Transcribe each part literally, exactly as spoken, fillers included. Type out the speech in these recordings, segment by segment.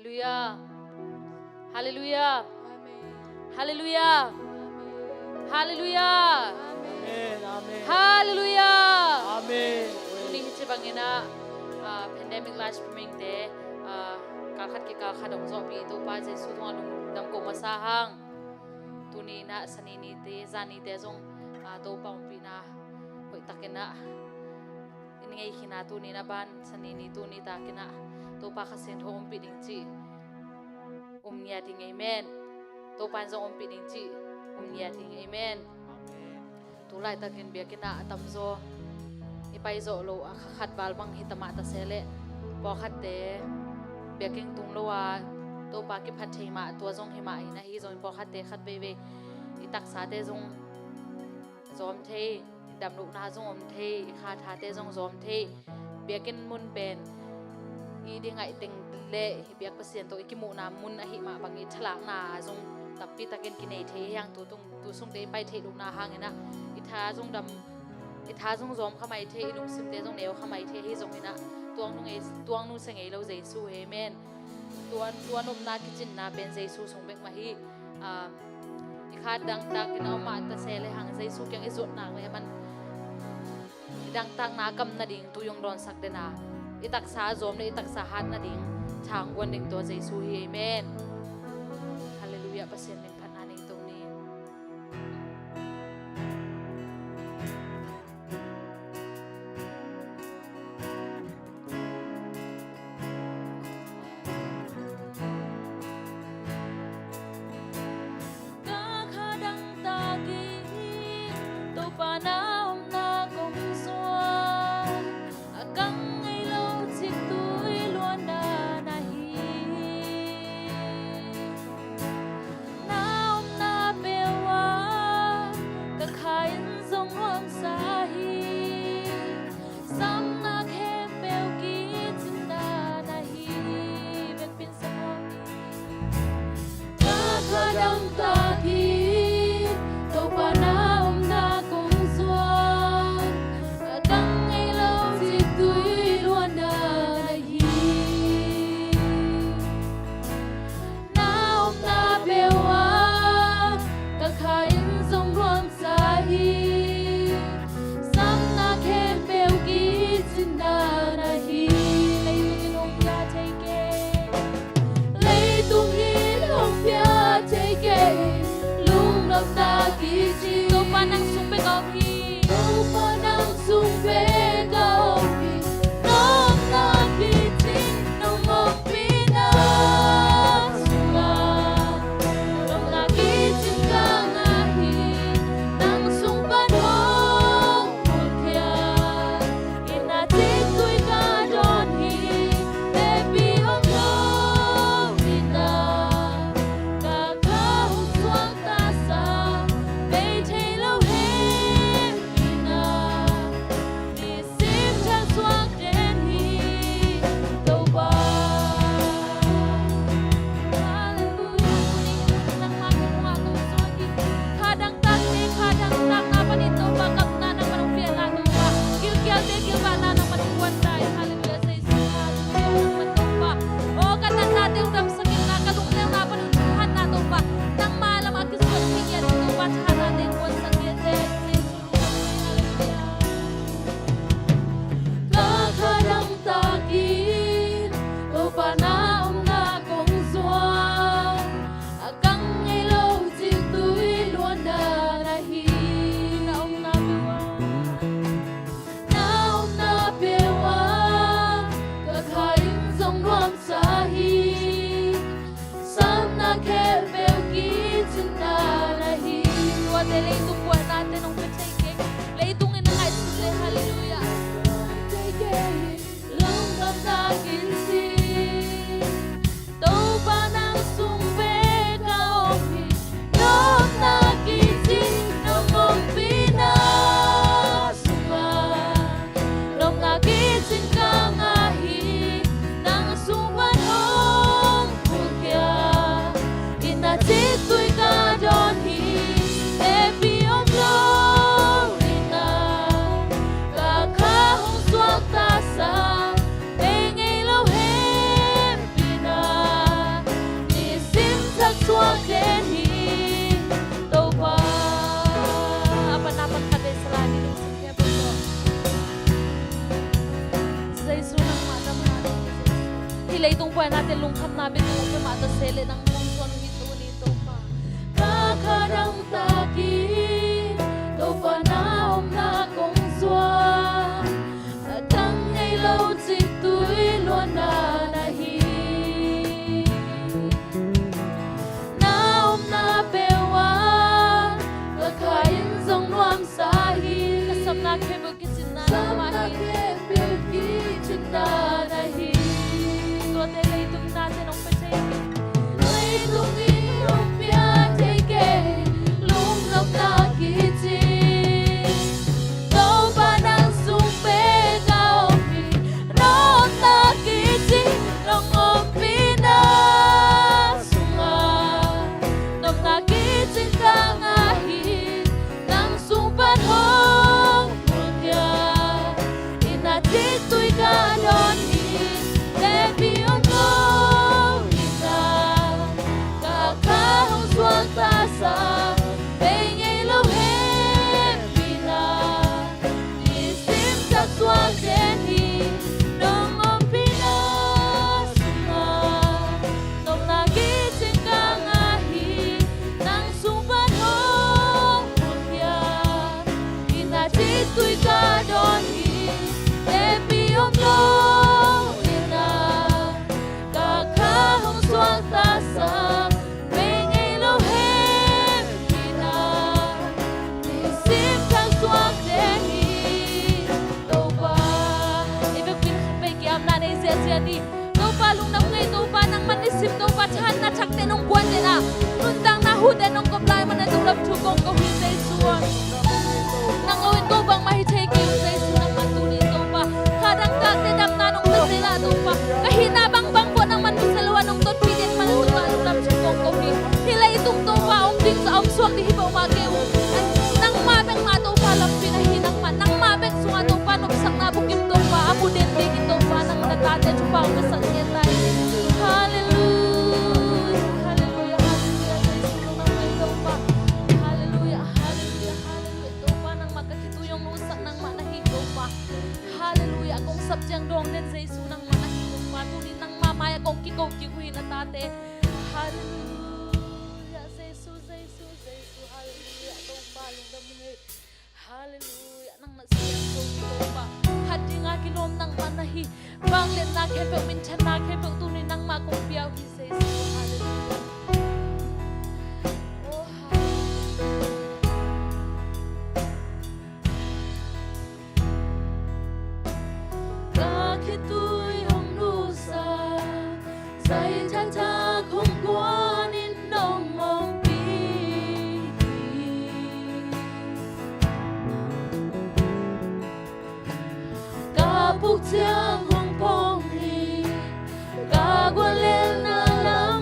Halleluia. Halleluia. Amen. Halleluia. Amen. Halleluia. Amen. Amen. Halleluia. Amen. Tuni hi ci bangin ah, ah, pandemic life streaming te, ah, kal khat kikal khat hong zawhpih Topa Jesu tungah lungdam ko masa hang. Tuni in ah Sani ni te, zani te zong, ah, Topa ompihna hoih takin ah in ngei khin a, tuni in ah ban Sani ni tuni takin ah Topa Kha Siangtho ompih ding cih um ngiat ing. Amen. Topa in zong ompih ding cih um ngiat ing. Amen. Amen. Tu laitakin biakinn ah a tamzaw i pai zawh loh a, kha khat val bang hi ta mah ta se leh, pawlkhatte biakinn tung lo a Topa kiphat thei mah, tua zong hi mah in, ahi zongin pawlkhatte khat veivei i taksate zong zawm thei, i damlohna zong om thei, i kha thate zong zawm thei. Biakinn mun pen i ding ngaih teng leh hih biak Pasian tawh i kimuhna mun ahih mah bangin thalakna zong tampi takin kinei thei hi hang. Tu tung, tu sungte i pai theih lohna hangin ah i tha zong dam, i tha zong zawm kha mai thei, i lungsimte zong neu kha mai thei. Ahi zongin ah tuang nu ngei, tuang nu sia ngei lo Jesu hi. Amen. Tua, tua nopna kicinna pen Jesu sung bek mah hi. Ah, i kha dangtak in a om mah ta se lehang Jesu kiang i zuat nak leh man i dangtakna kam nading tui hong dawnsak den a, i taksa a zawm leh i taksa hat nading tha hong guan ding tua Jesu hi. Amen. Halleluia. Pasian min phatna nei to ni. Ka kha dangtakin Topa na omna kong zuan, a kang ngei lo ciktui luandan ahi. Na omna peuh ah ka kha in zong nuamsa hi. Samna khempeuh kicin dan ahi. Vekpin sa mawk ni. Ka kha dangtakin Topa na omna kong zuan, a kang ngei lo ciktui luandan ahi. Na omna peuh ah ka kha in zong nuamsa hi. Samna khempeuh kicin dan ahi. Leitung in hong pia thei kei, leitung in hong pia thei kei, lungdamna kici. Topa nang sung bek a om hi. Topa nang sung bek a om hi. Lungdamna kici, nong ompihna sungah lungdamna kici ka ngah hi. Nang sung pan hong phutkhia, inn ah ciktui ka dawn hi. Tepi om lo inn ah ka kha hong suakta sa, bei thei lo heng inn ah nisim thak suak den hi Topa. Halleluia. Nangmah kiang ah kong zuan hi. Kha dangtak te, kha dangtakna panin Topa, kapna nangmah hong piakna Topa, gilkialte gilvahna nangmah hong guan ta hi. Halleluia. Jesu, halleluia. Nangmah Topa, aw ka natnate uh damsak in la, ka lungnelna panin hong thahatna Topa, nangmah lamah kisuan thei ngiat ding Topa, thahatnate hong guansak ngiat Jesu. Halleluia. Ka kha dangtakin Topa na omna kong zuan, a kang ngei lo ciktui luandan ahi. Na omna peuh ah, na omna peuh ah ka kha in zong nuamsa hi. Samna khempeuh kicin dan ahi. Tuate leitung buainate nong pia thei kei. Leitung in a ngaihsut leh, halleluia. Lungdamna kici, Topa nang sung bek a om hi. Lungdamna kici, nong ompihna sungah lungdamna kicin ka ngah hi. Nang sung pan hong phutkhia, inn ah ciktui ka dawn hi. Tepi om lo Leitung buainate lungkhamna bek hong pia mah ta se leh nang kong zuan uh hi tuni Topa. Ka kha dang tak in Topa na omna kong zuan. A dang ngei lo cih tui luanna na hi. Na omna peuh ah ka kha in zong nuamsa hi. Ka sapna khempeuh kicinna nangmah hi. Sapna khempeuh kicinna na hi. Tuate leitung nate nong pia thei kei. Leitung in hong pia thei kei lungnopna kici. Topa nang sung pek a om hi. Nopna kici nong ompihna sungah nopna kici ka ngah hi. Nang sung pan hong pulkhiat inn ah ciktui ka dawn hi. Tepi om lo inn ah ka kha hong suakta sa. Bei ngei lo hehpihna nisim thak suak den hi. Nong ompihna sungah nopna kici ka ngah hi. Nang sung pan hong pulkhiat inn ah ciktui ka dawn hi. Tepi om lo inn ah ka kha hong suakta sa. Bei ngei lo hehpihna nisim thak suak den hi. Topa, i vekpi in khat vei ki-apna nei ziahziah ni. Topa, lungdam ngei Topa, nangman nisim Topa, thahatna thakte nong guan den a, nuntakna huhte nong kop lai man a, lungdam thu kong ko hi Jesu aw. Nang lo in ko bangmah hi thei kei uh Jesu, nangmah tuni Topa, kha dang takte damna nong pia zel a Topa, ka hihna bangbang bawh nangman nusia lo a nong dotpih den man a Topa, lungdam thu kong ko hi. Hih leitung Topa om ding, a om suak ding hi peuhmah kei uh. Nangmah bek mah Topa lampi na hi, nangmah, nangmah bek sungah Topa nopsakna bukim Topa a mu den dingin Topa nang na tate thupha hong pia sak ngiat ta hi. Halleluiah, halleluiah, halleluiah. Jesu nang na hi Topa. Halleluiah, halleluiah, halleluiah. Topa nangmah ka khitui hong nusak nangmah na hi Topa. Halleluiah. Kong sap ciang dawng den Jesu nangmah na hi Topa. Tuni nangmah mai-ah kong kiko kik uh hi na tate. Halleluiah. Jesu, Jesu, Jesu. Halleluiah. Topa lungdam hi. Halleluiah. Nang na siam zo hi Topa. Hat dinga kilawm nangmah na hi. Vangliatna khempeuh, minthanna khempeuh tuni nangmah kong pia uh hi Jesu. Halleluiah. Oh, halleluiah. Ka khitui hong nusak, zai thakthak hong guan in nong ompih hi. Ka puk ciang hong pawng hi, ka guallelhna lam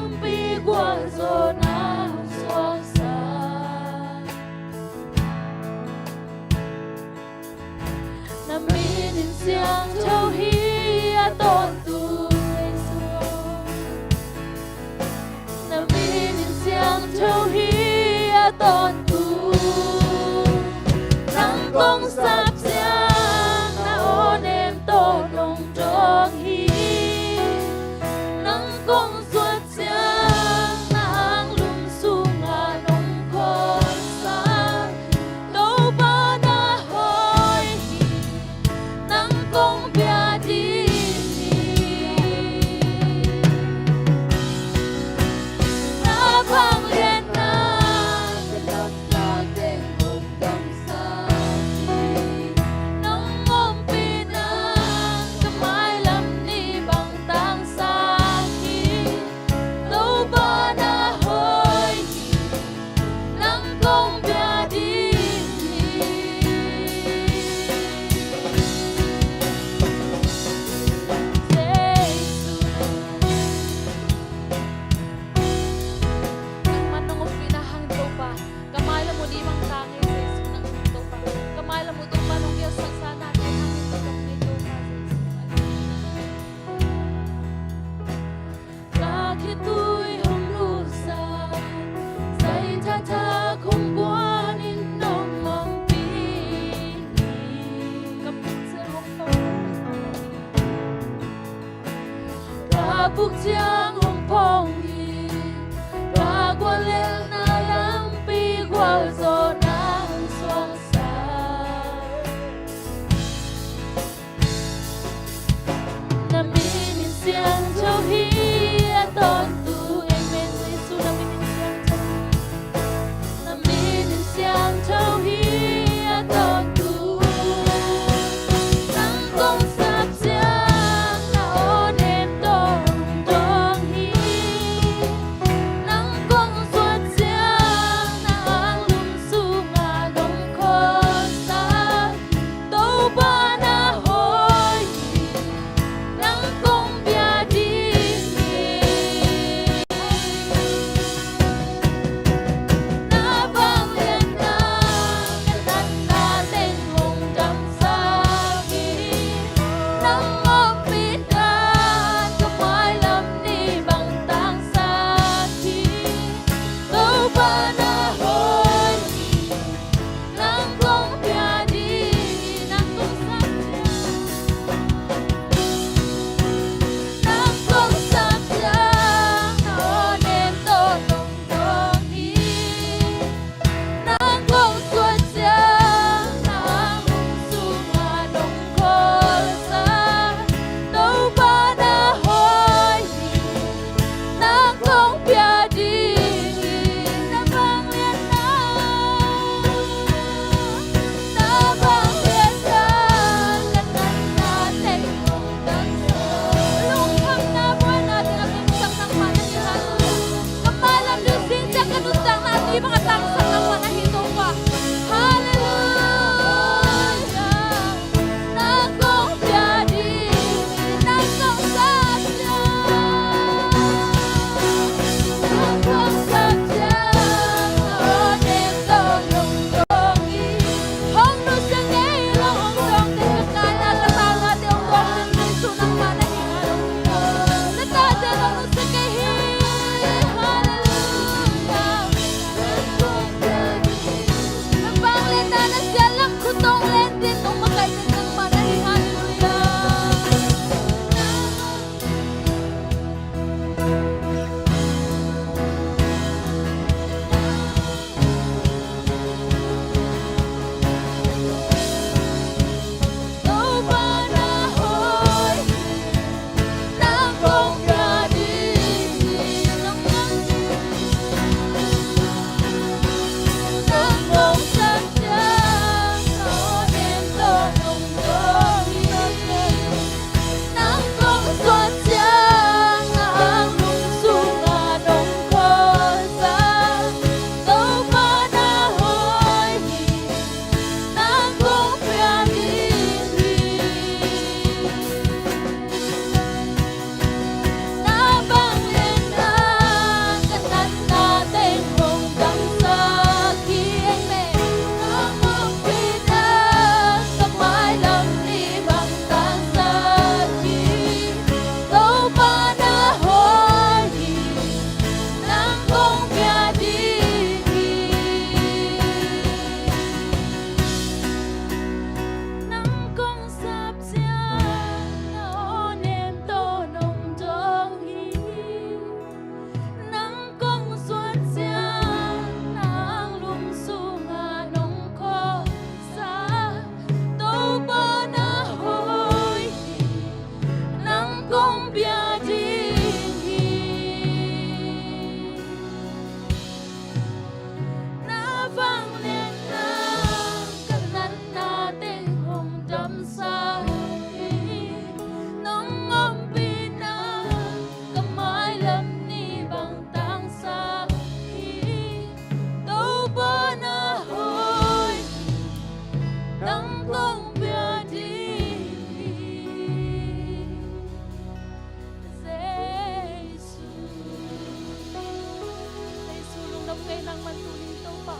Ngei nangman tunin Topa.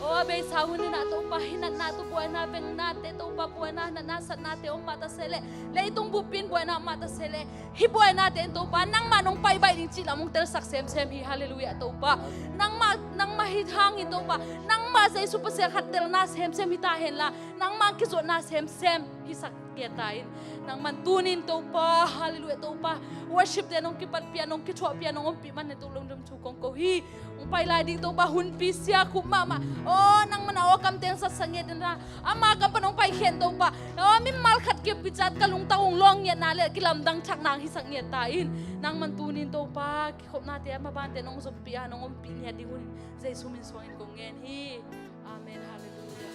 O a beisa hun inah Topa, hih natna tawh buaina bengnate Topa, buaina natna satnate om mah ta seh leh, leitung bup in buaina om mah ta seh leh, hih buainate in Topa nangmah nong pai baih ding cih lam hong telsak semsem hi. Halleluiah Topa. Nangmah, nangmah hih hangin Topa, nangmah Jesu Pasian khat telna semsem hi ta henla, nangmah kizuatna semsem hisak ngiat ta in. Nangman tunin Topa, halleluiah Topa, worship te nong kipatpih a, nong kithuahpih a, nong ompih man ne tuk lungdam thu kong ko hi. Hong pai lai ding Topa, hunpi sia khup mahmah. O nangman a aw kam teng satsak ngiat in la, ama kam pan hong pai khen Topa. O mimal khat kip picat ka lungtang hong luang ngiatna le kilamdang thak nang hisak ngiat ta in. Nangman tunin Topa, kikhopnate a mabante nong zompih a, nong ompih ngiat ding hun Jesu min suangin kong ngen hi. Amen. Halleluiah.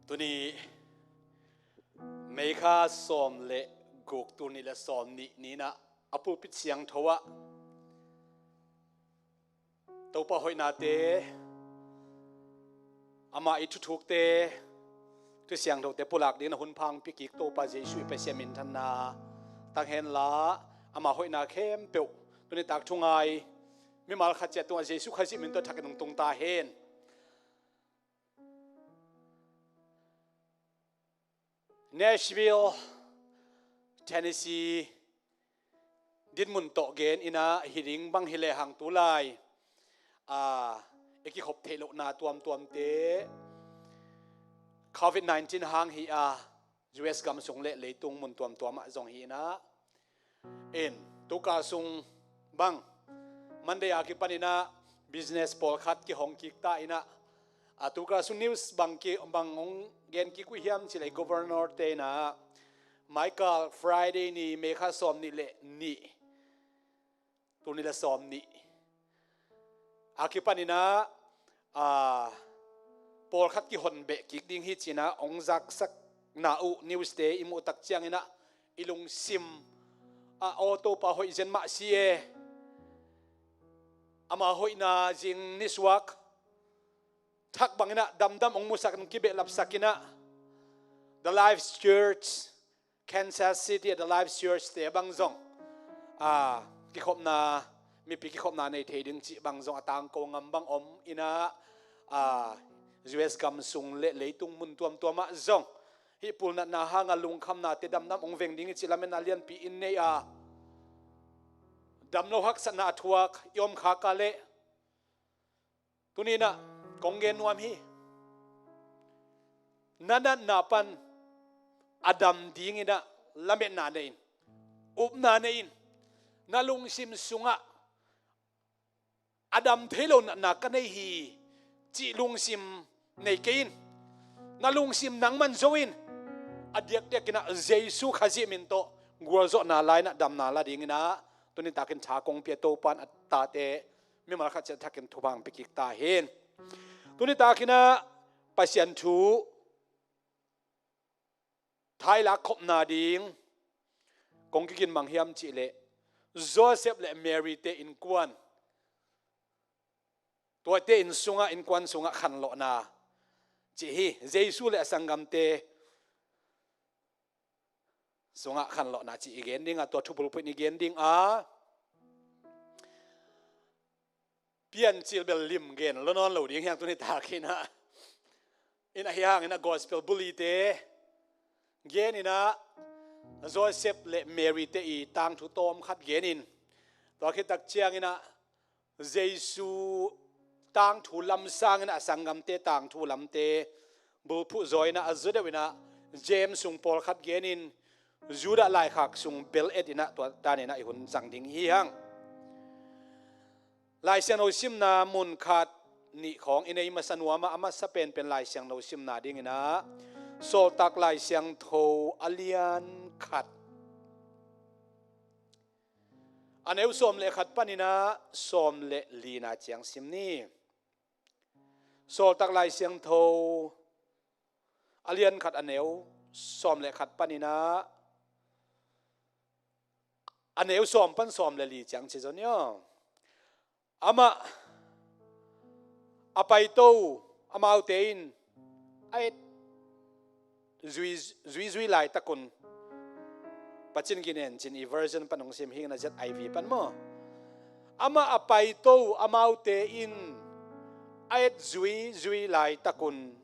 Tuni May kha sawm le guk, tul nih le sawm nih ni-in ah a pulpit siangtho ah Topa hoihnate, ama i thuthukte, thu siangthote pulak dingin a hun pha hong pia kik Topa Jesu i Pasian minthanna tang henla, ama hoihna khempeuh tuni tak thungai mimal khat ciat tungah Jesu Khazih min tawh thakin hong tung ta hen. Nashville, Tennessee dinmun tawh gen in ah, hi ding bang hi lehang tu lai a, i kikhop theih lohna tuamtuamte Covid nineteen hang hi a, U S gam sung le leitung mun tuamtuam ah zong hi in ah, in, tukal sung bang Monday a kipan in ah business pawlkhat kihong kik ta in ah, a tukal sung news bang ki, bang hong gen kik uh hiam cih leh, governor te in ah Michael, Friday ni, May kha sawm nih le nih, tul nih le sawm nih a kipan in ah, a, pawlkhat kihon beh kik ding hi ci-in ah hong zaksak na uh news te i muh tak ciangin ah i lungsim ah, aw Topa hoih zen mah si e. Ama hoihna zing nisuak thak bang in ah damdam hong musak in hong kibehlapsak in ah, The Life Church, Kansas City ah The Life Church te bang zong, a, kikhopna, mipi kikhopna nei thei ding cih bang zong a tangko ngam bang om in ah, a, U S gam sung le leitung mun tuamtuam ah zong hih pulnatna hang a lungkhamnate damdam hong veng ding hi cih lametna lianpi in nei a, damlo haksatna a thuak i om khak a leh, tuni in ah kong gen nuam hi. Na natna pan a dam ding in ah lametna nei in, upna nei in, na lungsim sungah a dam thei lo natna ka nei hi cih lungsim nei kei in. Na lungsim nangman zo in, a diakdiak in ah Jesu Khazih min tawh gualzawhna la in ah damna la ding in ah, tuni takin tha kong pia Topa in a tate mimal khat ciat thakin thupha hong pia kik ta hen. Tuni takin ah Pasian thu thailak khopna ding kong kigin mang hiam cih leh, Joseph le Mary te innkuan, tuate inn sungah, innkuan sungah khanlawhna cih hi. Jesu le a sanggamte sungah khanlawhna cih i gen ding a, tua thubulphuh in i gen ding a, Piancil bel lim gen lo nawn lo ding hi hang tuni takin ah. In ah hi hangin ah gospel bulite gen in ah, Joseph le Mary te i tangthu tawm khat gen in, tua khit tak ciangin ah Jesu tangthu lam sangin ah a sanggamte tangthu lamte bulphuh zaw in ah, a zaw deuh in ah James sung pawlkhat gen in, Judah laikhak sung bel et inah tua daninah i hun zang ding hi hang. Laisiangtho simna mun khat nih khawng i nei masa nuam ah, a masa penpen Laisiangtho simna dinginah Sawltak Laisiangtho a lian khat, a neu sawm le khat paninah sawm le lina ciang sim ni. Sawltak Laisiangtho a lian khat, a neu sawm le khat paninah a neu sawm pan sawm le li ciang ci zaw ni aw. Amah a paito, amaute in a et zui, zuizui laitakun, Pasian ginen cin i version pan hong sim hing na Z I V pan maw. Amah a paito, amaute in a et zuizui laitakun,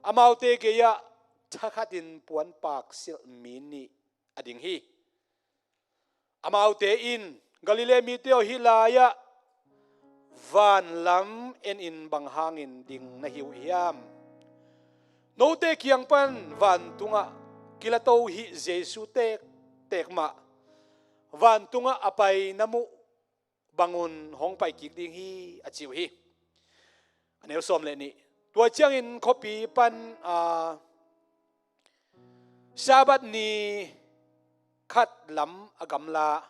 amaute gei-ah thakhatin puanpak silh mi nih a ding hi. Amaute in, Galilee mite aw, hih lai-ah vanlam en in bang hangin ding na hi uh hiam? Note kiang pan vantungah kilato hih Jesu tektek mah vantungah a pai na muh bangun hong pai kik ding hi, a ci uh hi. A neu sawm le nih. Tua ciangin khuapi pan, a, Sabbath ni khat lam a gamla,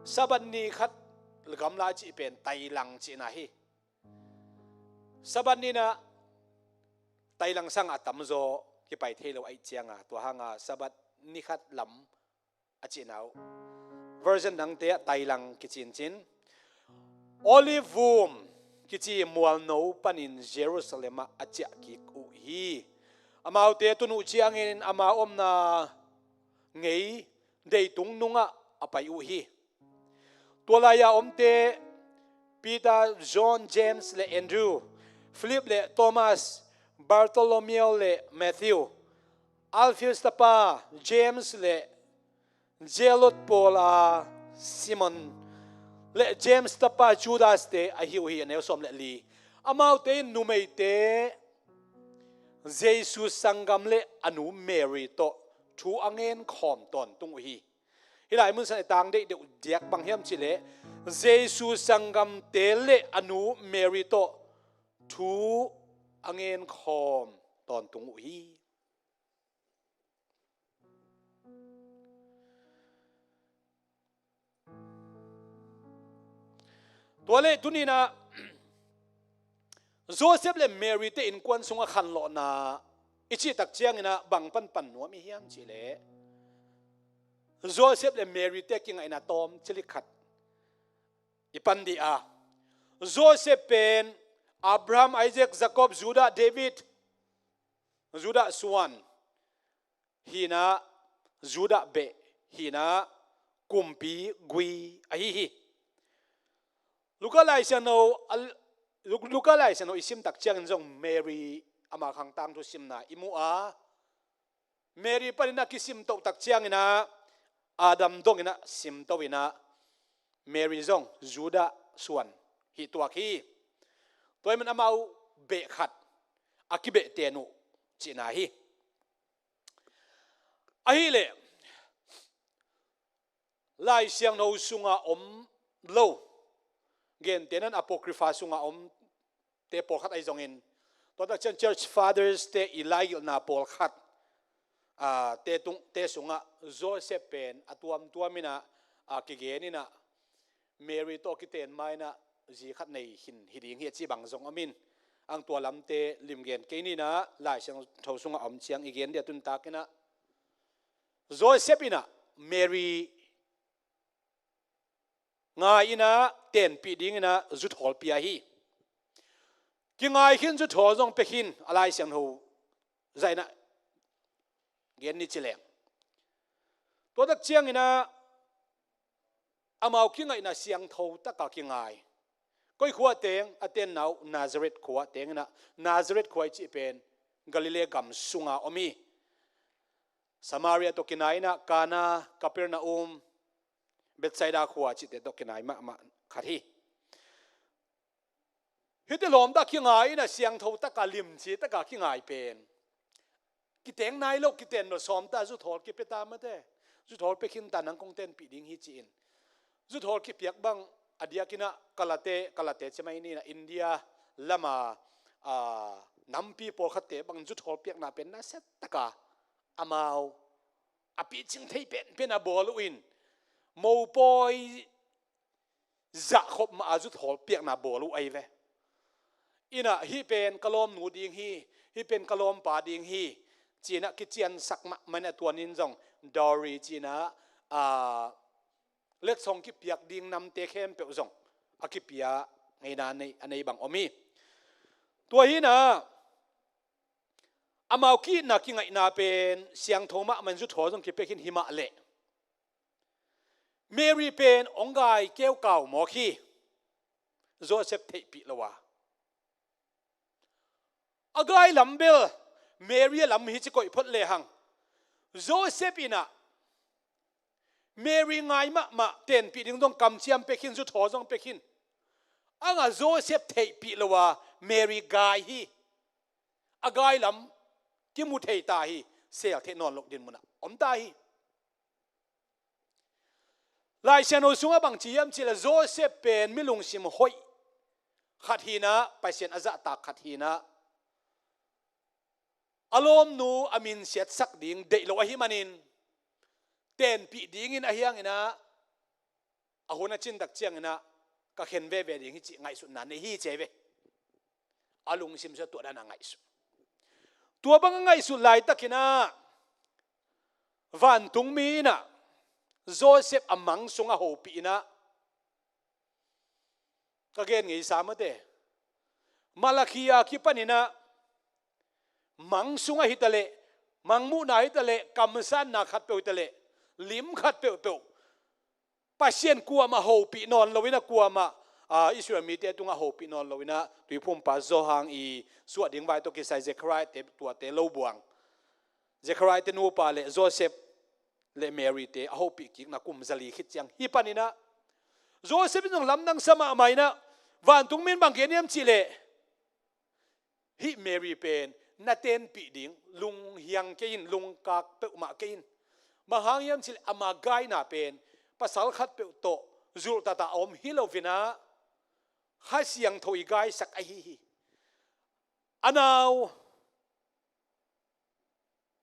Sabbath ni khat gamla a cih pen tailang cihna hi. Sabbath ninah tailang sangah a tamzaw kipai thei lo ahih cianga, tua hanga Sabbath ni khat lam a cihna uh. Version dangte ah tailang kicincin. Olive Vum kici mualno panin Jerusalem ah a ciah kik uh hi. Amaute tun uh ciangin ama omna ngei deitung nungah a pai uh hi. Tua lai-a omte Peter, John, James le Andrew, Philip le Thomas, Bartholomew le Matthew, Alphaeus tapa James le Zealot pawl a Simon le James tapa Judas-te ahi uh hi, a neu sawm le li. Amaute in numeite Jesu sanggam le a nu Mary tawh thu a ngen khawm tawntung uh hi. Hih lai mun san i tang deih deuh diak bang hiam cihleh, Jesu sanggamte le a nu Mary tawh thu a ngen khawm tawntung uh hi. Tua le tuninah Joseph le Mary te innkuan sungah khanlawhna i cih tak cianginah bang pan pan nuam i hiam cihleh, Joseph le Mary te kingaihna tawm cilik khat i pan dih a. Joseph pen Abraham, Isaac, Jacob, Judah, David, Judah suan hinah, Judah beh hinah, kumpi gui ahi hi. Luka Laisiangtho, Luka Laisiangtho i sim tak ciangin zong Mary ama khang tangthu simna i mu a. Mary panin a kisimto tak cianginah Adam donginah simto inah Mary zong Judah suan hih tuak hi. Tua hi man amau beh khat a kibeh ten uh cihna hi. Ahileh Laisiangtho sunga om lo, gentehnan Apocrypha sunga om te pawlkhat ahi zongin, tua tak ciang Church Fathers te i laigilhna pawlkhat, a, te tung, te sungah Joseph pen a tuamtuam inah, a, kigen inah Mary tawh kiten ma inah zi khat nei khin hi ding hi a ci bang zong om in, ang tua lamte limgen kei ninah Laisiangtho sungah om ciang i gen dih a tuntak inah Joseph inah Mary ngai inah tenpih dinginah zuthawl pia hi. Kingai khin zuthawl zong pia khin a Laisiangtho zah inah gen ni ci leng. Tua tak cianginah amau kingaihna siangtho taka kingai. Koi khua teng a tenna uh Nazareth khua tenginah, Nazareth khua i cih pen Galilee gam sunga om hi. Samaria tawh kinai inah Kana, Capernaum, Bethsaida khua cihte tawh kinai mahmah khat hi. Hihte lawmta kingai inah siangtho taka limci taka kingai pen Kiteng nai lo, kiten lo sawm ta, zuthawl kipia ta mate. Zuthawl pia khin ta, nang kong tenpih ding hi ci-in. Zuthawl kipiak bang a diakin ah Kalate, Kalate ci mai ni, na India lama, a, nampi pawlkhatte bang zuthawl piakna pen nasia taka amau a picing thei penpen a bawl uh in, mopawi zahkhop mah a zuthawl piakna bawl uh ahi ve. Inah, "Hih pen ka lawmnu ding hi, hih pen ka lawmpa ding hi," ci-inah kiciansak mahmah inah, tua ni-in zong dowry ci-inah, a, letsong kipiak ding namte khempeuh zong a kipia ngeina a nei, a nei bang om hi. Tua hi inah, amau ki-itna kingaihna pen siangtho mahmah in zuthawl zong kipia khin hi mah leh, Mary pen hong gai keukau mawk hi. Joseph theihpih lo a, a gai lam bel Mary a lam hi ci koih phot lehang, Joseph inah Mary ngai mahmah, tenpih ding zong kamciam pia khin, zuthawl zong pia khin. Angah Joseph theihpih lo a, Mary gai hi. A gai lam kimu thei ta hi. Sel theih nawn loh dinmun ah om ta hi. Lai Siangtho sungah bang ci hiam cih leh, Joseph pen mi lungsim hoih khat hi inah, Pasian a zahtak khat hi inah, a lawmnu a min siatsak ding deih lo ahih manin, tenpih dingin ahi hang inah, a hun a cin tak ciang inah ka khen veve ding hi cih ngaihsutna nei hi ci hi ve. A lungsim sungah tua dan a ngaihsut. Tua bang a ngaihsut laitak inah, vantungmi inah Joseph a mang sungah hopih inah, ka gen ngeisa mate, Malakhia kipan inah, mang sungah hi ta leh, mang muhna hi ta leh, kamsanna khatpeuh hi ta leh, lim khat peuhpeuh, Pasian kuamah hopih nawn lo inah, kuamah, a, Israel mite tungah hopih nawn lo inah, Tuiphumpa Johan i suah ding vai tawh kisai Zechariah te, tuate lo buang, Zechariah te nupa le Joseph le Mary te a hopih kikna kum zali khit ciang hi pan inah, Joseph in zong lamdang sa mahmah inah, vantungmi in bang gen hiam cih leh, "Hih Mary pen na tenpih ding lunghiang kei in, lungkak peuhmah kei in. Bang hang hiam cih leh ama gaina pen pasal khatpeuh tawh zulhtatah a om hi lo inah, Kha Siangtho i gaisak ahi hi. A nau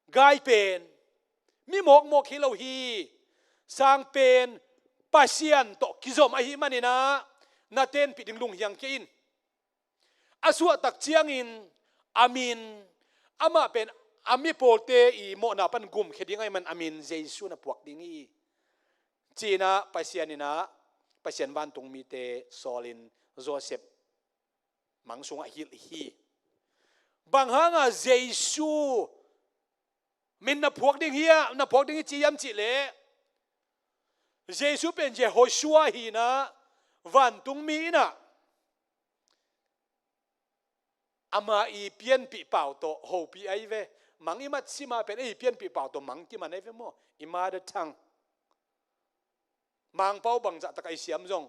gai pen mi mawkmawk hi lo hi. Sang pen Pasian tawh kizom ahih man inah, na tenpih ding lunghiang kei in. A suahtak ciangin a min, amah pen a mi pawlte i mawhna pan gumkhia ding ahih man a min Jesu na phuak ding hi," ci inah Pasian inah, Pasian vantungmite sawlin Joseph mang sungah hilh hi. Bang hanga Jesu min na phuak ding hi a, na phuak ding hi ci hiam cih leh, Jesu pen Jehoshua hi inah, vantungmi inah ama i pianpih pau tawh hopih ahi ve. Mang i mat sim a pen ei pianpih pau tawh mang kiman ahi ve maw? I mother tongue. Mangpau bangzah tak a i siam zong,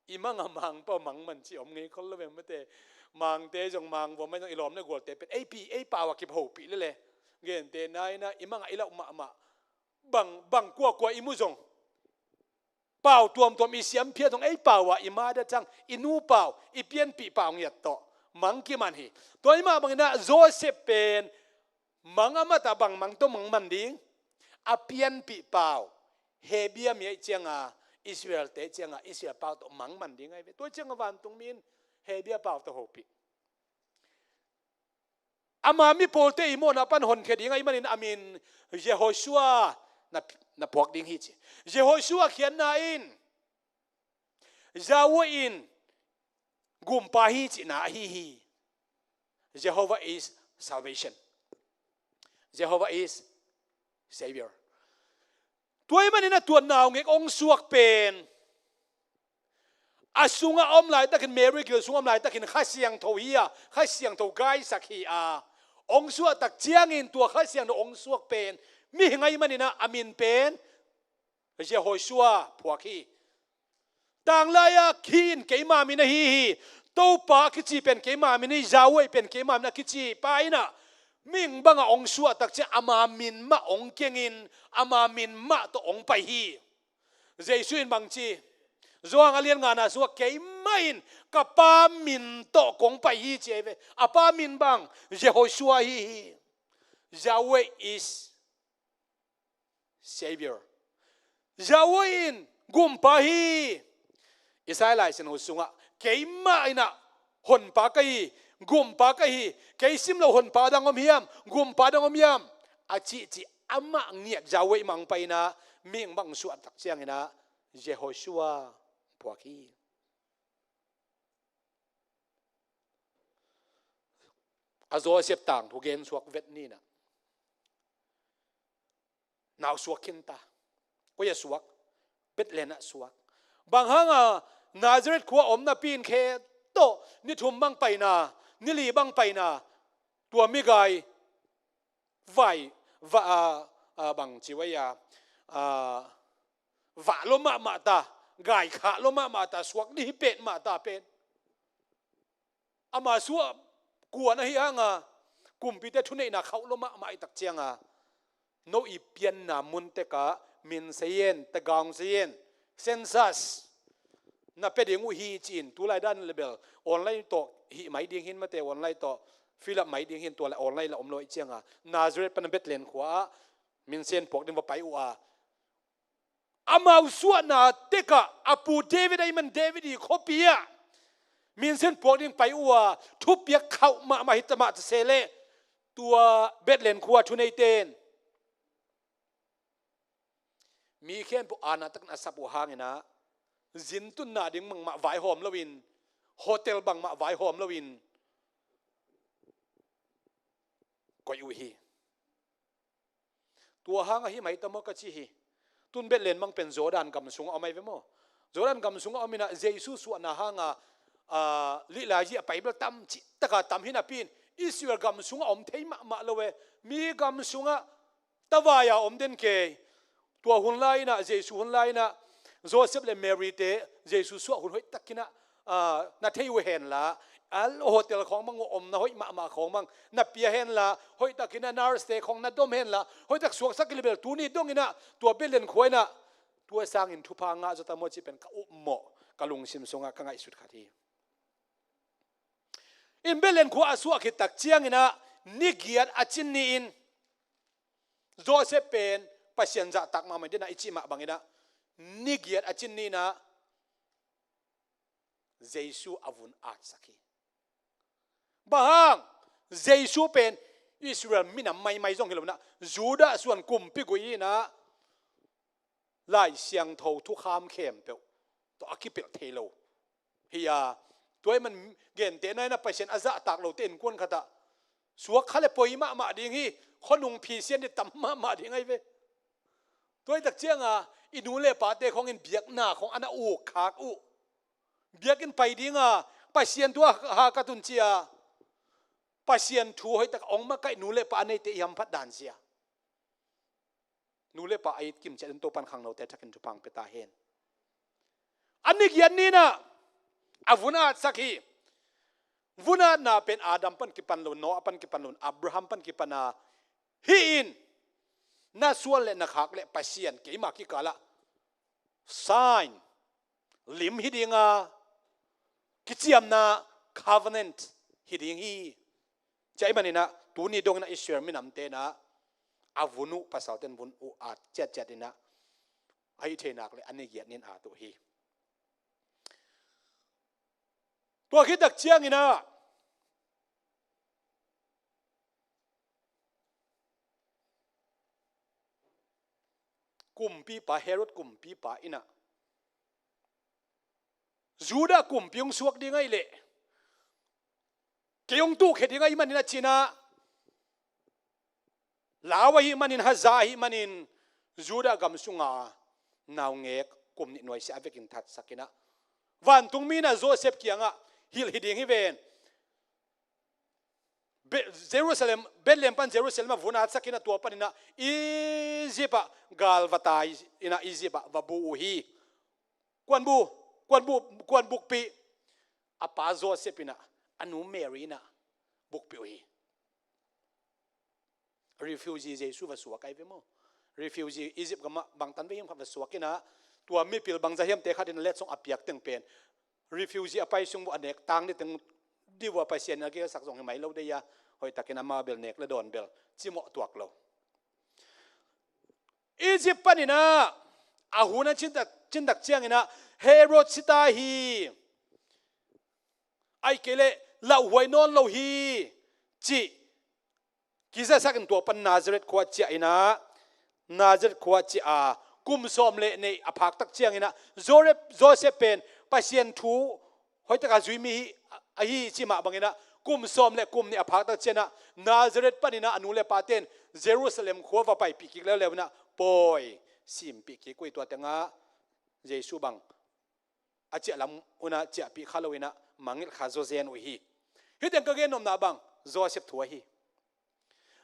i manga Mangpau mang man ci om ngei khol lo ve mate. Mangte zong Mang vua mai zong, i lawm le gualte pen ei pi, ei pau a kip hopih lele. Gente na inah, i manga i lauh mahmah, bang, bang kuakua i mu zong, pau tuamtuam i siam phiat zong, ei pau a, i mother tongue, i nu pau, i pianpih pau ngiat tawh mang kiman hi. Tua ahih mah bang inah Joseph pen mang a mat a, bang mang tawh mang man ding? A pianpih pau, Hebia mi ahih cianga, Israel te ahih cianga, Israel pau tawh mang man ding ahi ve. Tua cianga vantungmi in Hebia pau tawh hopih. Ama mi pawlte i mawhna pan honkhia ding ahih manin a min Jehoshua na, na phuak ding hi ci. Jehoshua khiatna in Yahweh in gumpa hi cihna ahi hi. Jehovah is salvation. Jehovah is Savior. Tua ahih manin a tuat naungek hong suak pen, a sungah a om laitakin, Mary gil sungah a om laitakin Kha Siangtho hi a, Kha Siangtho gaisak hi a, hong suahtak ciangin tua Kha Siangtho hong suak pen mihing ahih manin a, a min pen Jehoshua phuak hi. Tanglai-a khi in keima min ahi hi. Topa a kici pen keima min hi, Yahweh pen keima min a kici pa in a, Mihing bangah hong suah tak ciang ama min mah hong kengin, ama min mah tawh hong pai hi. Jesu in bang ci? Johan a lian ngana sungah keimah in ka Pa min tawh kong pai hi ci ahi ve. A Pa min bang? Jehoshua hi hi. Yahweh is Savior. Yahweh in gumpa hi. Isaiah Lai Siangtho sungah keimah in ah honpa ka hi, gumpa ka hi, kei sim lo honpa dang om hiam, gumpa dang om hiam, a cihcih amah ngiat Yahweh mah hong pai in ah, mihing bang suah tak ciangin ah Jehoshua phuak hi. A Joseph tangthu gen suak vet ni in ah. Nau suak khin ta. Koi ah suak? Bethlehem ah suak. Bang hanga Nazareth khua om napi in khe tawh ni thum bang paina, ni li bang paina, tua migai vai, va, a, a, bang ci vai a, a, vah lo mahmah ta, gai khah lo mahmah ta, suak ni hi pet mah ta pen. Ama suah kuan ahi hanga kumpite thuneihna khauh lo mahmah i tak cianga, no i pianna mun tekah min sei in, tagaung sei in, census na pia ding uh hi ci-in, tulai dan le bel online tawh hih mai ding hin mate, online tawh fill up mai ding hin, tua le online la om lo i cianga, Nazareth pan Bethlehem khua ah min sei in puak ding va pai uh a, amau suahna tekah a pu David a i man David i khuapi ah min sei in puak ding pai uh a, thupiak khauh mahmah hi ta mah ta se leh, tua Bethlehem khua thuneite in mi khempeuh aana takin a sap uh hangin ah, zin tunna ding bangmah vaihawm loin, hotel bangmah vaihawm loin koih uh hi. Tua hang ahi mai ta maw ka ci hi. Tun Bethlehem bang pen Jordan gam sungah om ahi ve maw? Jordan gam sungah om in ah Jesu suahna hanga, a, lihlai zia pai bel tam cih taka tam hi napi in Israel gam sungah om thei mahmah lo e. Mi gam sungah tavai a om den kei. Tua hun lai in ah, Jesu hun lai in ah, Joseph le Mary te Jesu suah hun hoih takin ah, a, na thei uh hen la, a hotel khawng bang uh omna hoih mahmah khawng bang na pia hen la, hoih takin ah nurse te khawng na dom hen la, hoih tak suaksak i le bel tuni dongin ah tua Bethlehem khua in ah tua sangin thupha ngah zaw ta maw ci pen ka upmawh, ka lungsim sungah ka ngaihsut khat hi. In Bethlehem khua a suah khit tak ciangin ah ni giat a cin ni-in Joseph pen Pasian zahtak mahmah in ah i cih mah bangin ah ni giat a cin ni-in ah Jesu a vun atsak hi. Bang hang? Jesu pen Israel minam maimai zong hi lo in ah, Judah suan kumpi gui in ah, Lai Siangtho thukham khempeuh tawh a kipelh thei lo hi a, tua ahih man gentehna in ah Pasian a zahtak lote innkuan khatah suak kha le poi mahmah ding hi. Khuanung phisian ding tam mahmah ding ahi ve. Tua ahih tak cianga i nu le pate khawngin biakna khawng a na uk khak uh. Biakinn pai dinga Pasian thu a hak a tun cia Pasian thu hoih tak a hong makaih nu le pa a neite i hamphat dan cia. Nu le pa a it kim ciat in Topan khangnote thakin thupha pia ta hen. A ni giat ni-in ah a vun atsak hi. Vun atna pen Adam pan kipan lo, Noah pan kipan lo, Abraham pan kipan a, hih in na suan le na khak le Pasian keima kikalah sign, lim hi dinga, kiciamna, covenant hi ding hi. Cia ahih manin ah tuni dongin ah Israel minamte in ah a vun uh, pasalte'n vun uh at ciatciat in ah, a hih thei nak le a ni giat ni-in at uh hi. Tua khit tak ciangin ah kumpipa, Herod kumpipa in ah Judah kumpi hong suak ding ahih leh kei hong tuhkhia ding ahih manin a ci-in ah, lau ahih manin, haza ahih manin Judah gam sunga naungek kum nih nuaisiah a vekin thatsak in ah, vantungmi in ah Joseph kiangah hilh hi ding hi ven. Be-, Jerusalem, Bethlehem pan Jerusalem ah vun atsak in ah, tua panin ah Egypt ah gal va tai in ah Egypt ah va bu uh hi. Kuan bu, kuan bu, kuan bukpih. A pa Joseph in ah, a nu Mary in ah bukpih uh hi. Refugee Jesu va suak ahi ve maw. Refugee Egypt gamah bangtan ve hiam khat va suak inah, tua mipil bangza hiamte khat in letsong a piak teng pen refugee a pai sung uh a nek tang ni teng dih uh a Pasian in a gelsak zong hi mai lo dei a, hoihtakin amah bel nek le dawn bel cimawh tuak lo. Egypt paninah a hun a cintak, cintak cianginah Herod sita hi, ai kei leh lauhuai nawn lo hi cih kizasakin tua pan Nazareth khua ciah inah, Nazareth khua ciah a kum sawm le nih a phaktak cianginah Joseph, Joseph pen Pasian thu hoihtaka zui mi hi, ahi cih mah banginah kum sawm le kum nih a phaktak cianginah Nazareth paninah a nu le paten Jerusalem khua va paipih kik leuleu inah pawi simpih kik uh hi. Tua tengah Jesu bang a ciah lam unah ciahpih kha lo inah mangngilh kha zawzen uh hi. Hih teng ka gen nopna bang Joseph thu ahi.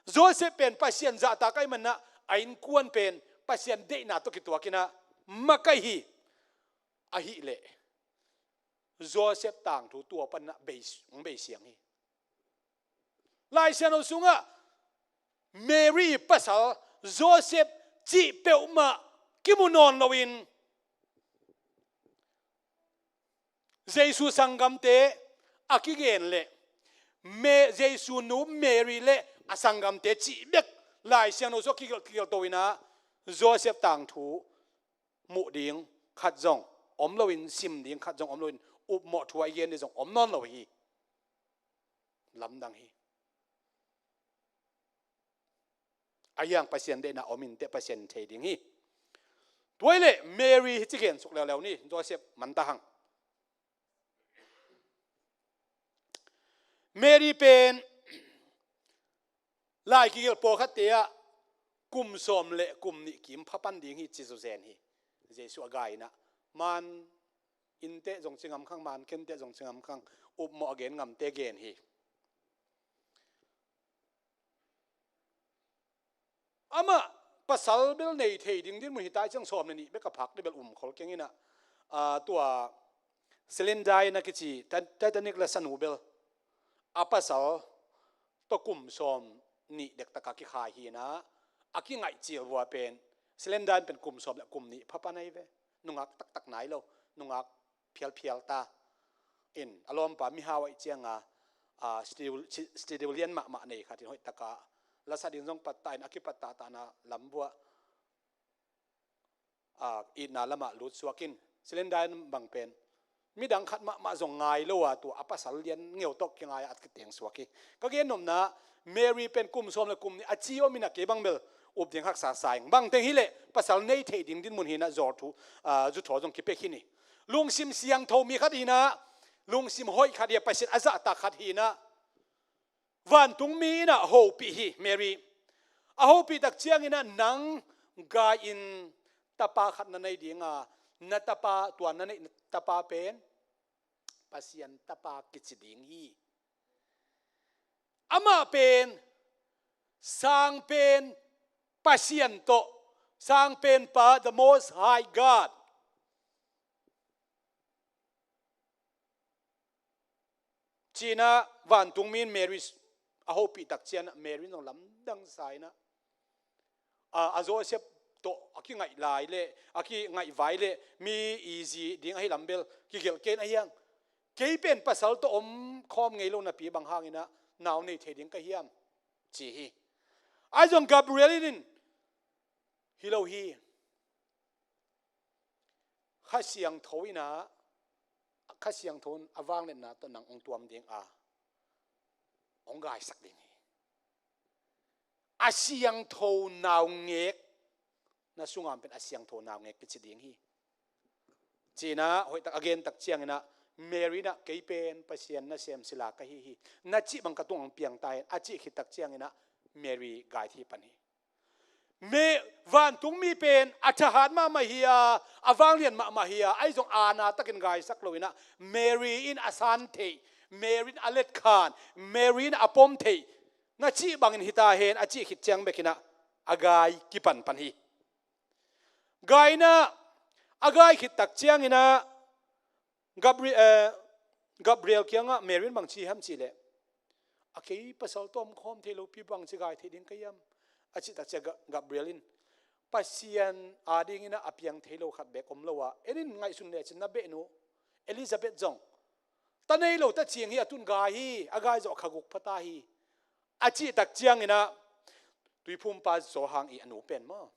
Joseph pen Pasian zahtak ahih manah a innkuan pen Pasian deihna tawh kituak inah makaih hi. Ahih leh Joseph tangthu tua panah bei, hong beisiang hi. Lai Siangtho sungah Mary pasal Joseph cih peuhmah kimu nawn loin Jesu sanggamte a kigen le Me-, Jesu nu Mary le a sanggamte cih bek Lai Siangtho sungah kigelh, kigelhto inah Joseph tangthu muh ding khat zong om loin, sim ding khat zong om loin, upmawh thu a i gen ding zong om nawn lo hi. Lamdang hi. A hiang Pasian deihna om inteh Pasian in thei ding hi. Tua hi leh Mary hi ci gen suk leuleu ni, Joseph manta hang. Mary pen lai kigelh pawlkhatte ah kum sawm le kum nih kim pha pan ding hi ci zawzen hi. Jesu a gai inah man inteh zong ci ngam khang, man kenteh zong ci ngam khang, upmawh a gen ngamte gen hi. Amah pasal bel nei thei ding dinmun hi ta, i ciang sawm le nih bek a phak dih bel um khol keng inah, ah, tua Celine Dion a kici Ti-, Titanic la sanu bel a pasal tawh kum sawm nih dektak a kikhai hi inah, a kingaih cil vua pen Celine Dion pen kum sawm le kum nih pha pan ahi ve. Nungak taktak nai lo, nungak phialphial ta in a lawmpa mihau ahih cianga, a, studio, studio lian mahmah nei khat in hoihtaka lasa ding zong pattah in a kipattah tahna lam vuah, a, itna lamah lutsuak in Celine Dion bang pen midang khat mahmah zong ngai lo a, tua a pasal lian ngeu tawh kingai a at kiteng suak hi. Ka gen nopna Mary pen kum sawm le kum nih a ci om inah kei bang bel up ding haksa sa ing. Bangteng hi leh pasal nei thei ding dinmun hi inah zawr thu, a, zuthaw zong kipia khin hi. Lungsim siangtho mi khat hi inah, lungsim hoih khat hi a, Pasian a zahtak khat hi inah vantungmi inah hopih hi Mary. A hopih tak cianginah nang gai-in tapa khat na nei dinga, na tapa, tua na neih tapa pen Pasian tapa kici ding hi. Amah pen sang pen Pasian tawh, sang pen Pa, the Most High God ci inah vantungmi in Mary a hopih tak cianginah Mary in zong lamdang sa inah, a, a Joseph tawh a kingaih lai le a kingaih vai le mi easy ding ahi lam bel kigelh kei in, a hiang kei pen pasal tawh om khawm ngei lo napi bang hang inah nau nei thei ding ka hiam ci hi. Ahi zong Gabriel in hi lo hi. Kha Siangtho inah, Kha Siangtho in a vangliatna tawh nang hong tuam ding a, hong gaisak ding hi. A siangtho naungek na sungah pen a siangtho naungek kici ding hi. Ci inah hoihtak a gen tak cianginah Mary inah kei pen Pasian nasem sila ka hi hi. Na cih bang ka tungah hong piang ta hen a cih khit tak cianginah Mary gaithi pan hi. Me, vantungmi pen a thahat mahmah hi a, a vanglian mahmah hi a, ahi zong aana takin gaisak lo inah Mary in a san theih, Mary in a letkhan, Mary in a pom theih, na cih bangin hi ta hen a cih khit ciang bek inah a gai kipan pan hi. Gai inah a gai khit tak cianginah Gabri-, eh, Gabriel kiangah Mary in bang ci hiam cih leh, a kei pasal tawh om khawm thei lopi bang ci gai thei ding ka hiam? A cih takciang Ga-, Gabriel in, Pasian adingin a piang thei lo khat beek om lo a, en in ngaihsun lecin na behnu Elizabeth zong ta nei lo ta cing hi, a tun gai hi, a gai zawh kha guk pha ta hi. A cih takciangin ah Tuiphumpa Johan i a nu pen maw?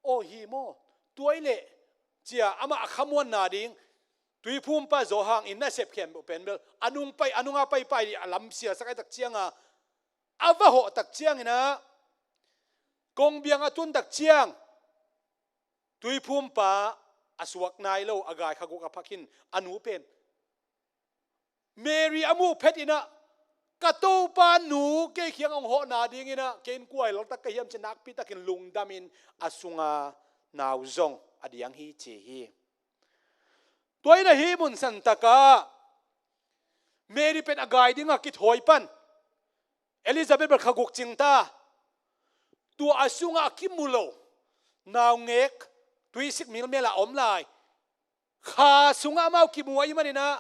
Aw hi maw? Tua i leh cia amah a khamuanna ding Tuiphumpa Johan i nasep khempeuh pen bel a nung pai, a nunga paipai dih a lam sialsak ai takcianga a va hawh takciangin ah kongbiang a tun takciang Tuiphumpa a suak nai lo, a gai kha guk a phak hin a nu pen Mary a muh phetin ah, ka Topa nu kei kiang hong hawhna dingin ah kei in kua hi laltak ka hiam ci nakpi takin lungdamin a sunga nau zong a diang hi ci hi. Tua in ah hih mun santakah Mary pen a gai dingah kithawi pan Elizabeth bel kha guk cing ta. Tua a sungah a kimu lo naungek tuisik milmel a om lai. Kha sungah amau kimu ahih manin ah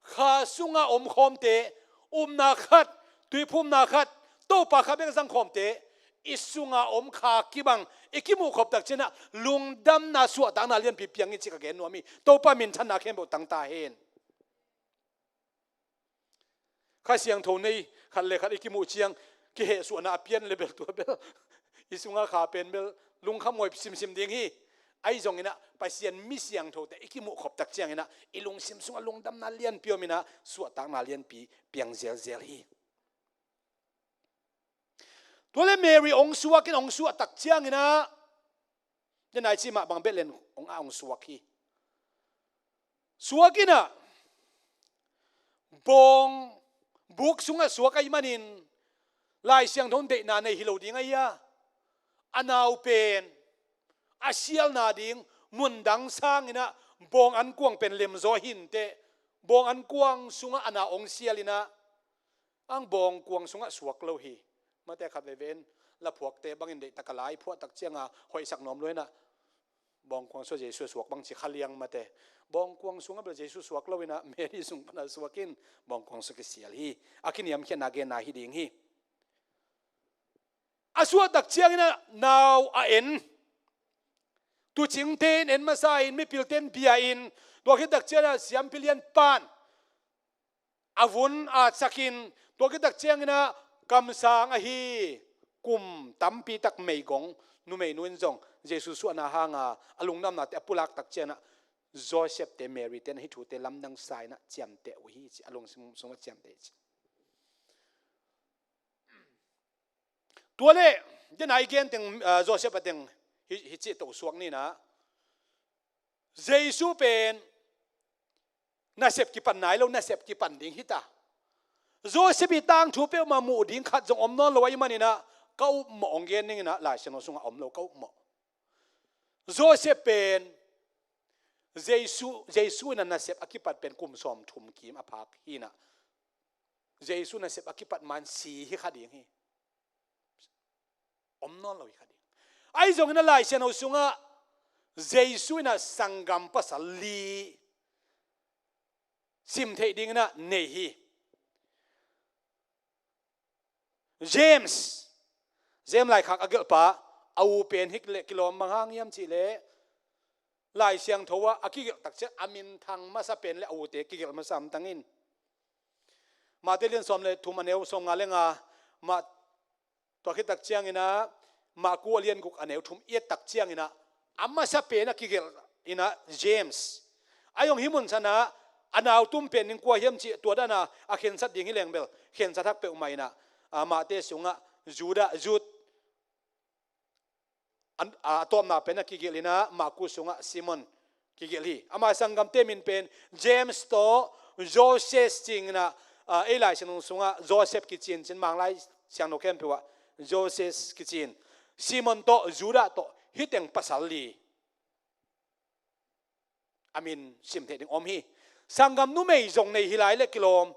kha sungah omkhawmte, upna khat, tuiphumna khat, Topa kha bek zangkhawmte i sungah om kha kibang i kimuh khop takciangin ah lungdamna suahtakna lianpi piang hi ci ka gen nuam hi. Topa minthanna khempeuh tang ta hen. Kha Siangtho nei khat le khat i kimuh ciang kihehsuahna a pian le bel tua bel i sunga kha pen bel lungkham huai simsim ding hi. Ahi zongin ah Pasian mi siangthote i kimuh khop takciangin ah i lungsim sungah lungdamna lianpi om in ah suahtakna lianpi piang zelzel hi. Tua le Mary ong suakin ong suah takciangin ah, den ai cih mah bang Bethlehem ong a ong suak hi. Suakin ah bawng buk sungah suak ahih manin Lai Siangtho in deihna nei hi lo ding ahi a, a nau pen a sialna ding mundang sangin ah bawng ankuang pen lemzaw hinteh, bawng ankuang sungah a nau ong sialin ah ang bawngkuang sungah suak lo hi. Mate khat veve in laphuakte bangin deihtak a lai phuah takcianga hoihsak nuam lo in ah bawngkuang sungah Jesu a suak bang ci kha liang mate. Bawngkuang sungah bel Jesu suak lo in ah Mary sung pana suakin bawngkuang sungah kisial hi. A kiniamkhiatna genna hi ding hi. A suah takciangin ah nau a en. Tuucingte in en masa in, mipilte in bia in, tua khit takciangin ah siampi lianpan a vun a atsakin, tua khit takciangin ah kamsang ahi kum tampi tak meigong numeinu in zong Jesu suahna hanga a lungdamnate a pulak takciangin ah Joseph te, Mary te in ah hih thute lamdang sa in ah ciamteh uh hi ci, a lungsim sungah ciamteh hi ci. Tua le, den ai gen teng, ah, Joseph a teng hi, hi cih toh suak ni in ah. Jesu pen nasep kipan nai lo, nasep kipan ding hi ta. Joseph i tangthu peuhmah muh ding khat zong om nawn lo ahih manin ah ka upmawh ong gen ning in ah, Lai Siangtho sungah om lo ka upmawh. Joseph pen Jesu, Jesu in ah nasep a kipat pen kum sawmthum kim a phak hi in ah. Jesu nasep a kipat man si hi kha ding hi. Om nawn lo hi kha ding. Ahi zongin ah Lai Siangtho sungah Jesu in ah sanggam pasal li sim theih dingin ah nei hi. James, James laikhak a gelhpa, a u pen hih leh kilawm bang hang hiam cih leh Lai Siangtho ah a kigelh takciang a minthang masa pen le a ute kigelh masa hamtang in. Matthai lian sawm le thum a neu sawmnga le nga, mah, tua khit takciangin ah Marku a lian guk a neu thum i et takciangin ah a masa pen a kigelh in ah James. Ahi zong hih mun sanah a nau tum pen ding kua hiam cih tua dan a a khensat ding hi leng bel khensat hak peuhmah in ah, ah, Matthai sungah Judah, Jude, a, a tawpna pen a kigelh in ah Marku sungah Simon kigelh hi. Ama sanggamte min pen James tawh Joses ci-in ah, ah, ei Lai Siangtho sungah Joseph kici-in cin, Manglai Siangtho khempeuh ah Joses kici-in, Simon tawh Judah tawh hih teng pasal li a min sim theih ding om hi. Sanggam numei zong nei hi lai le kilawm.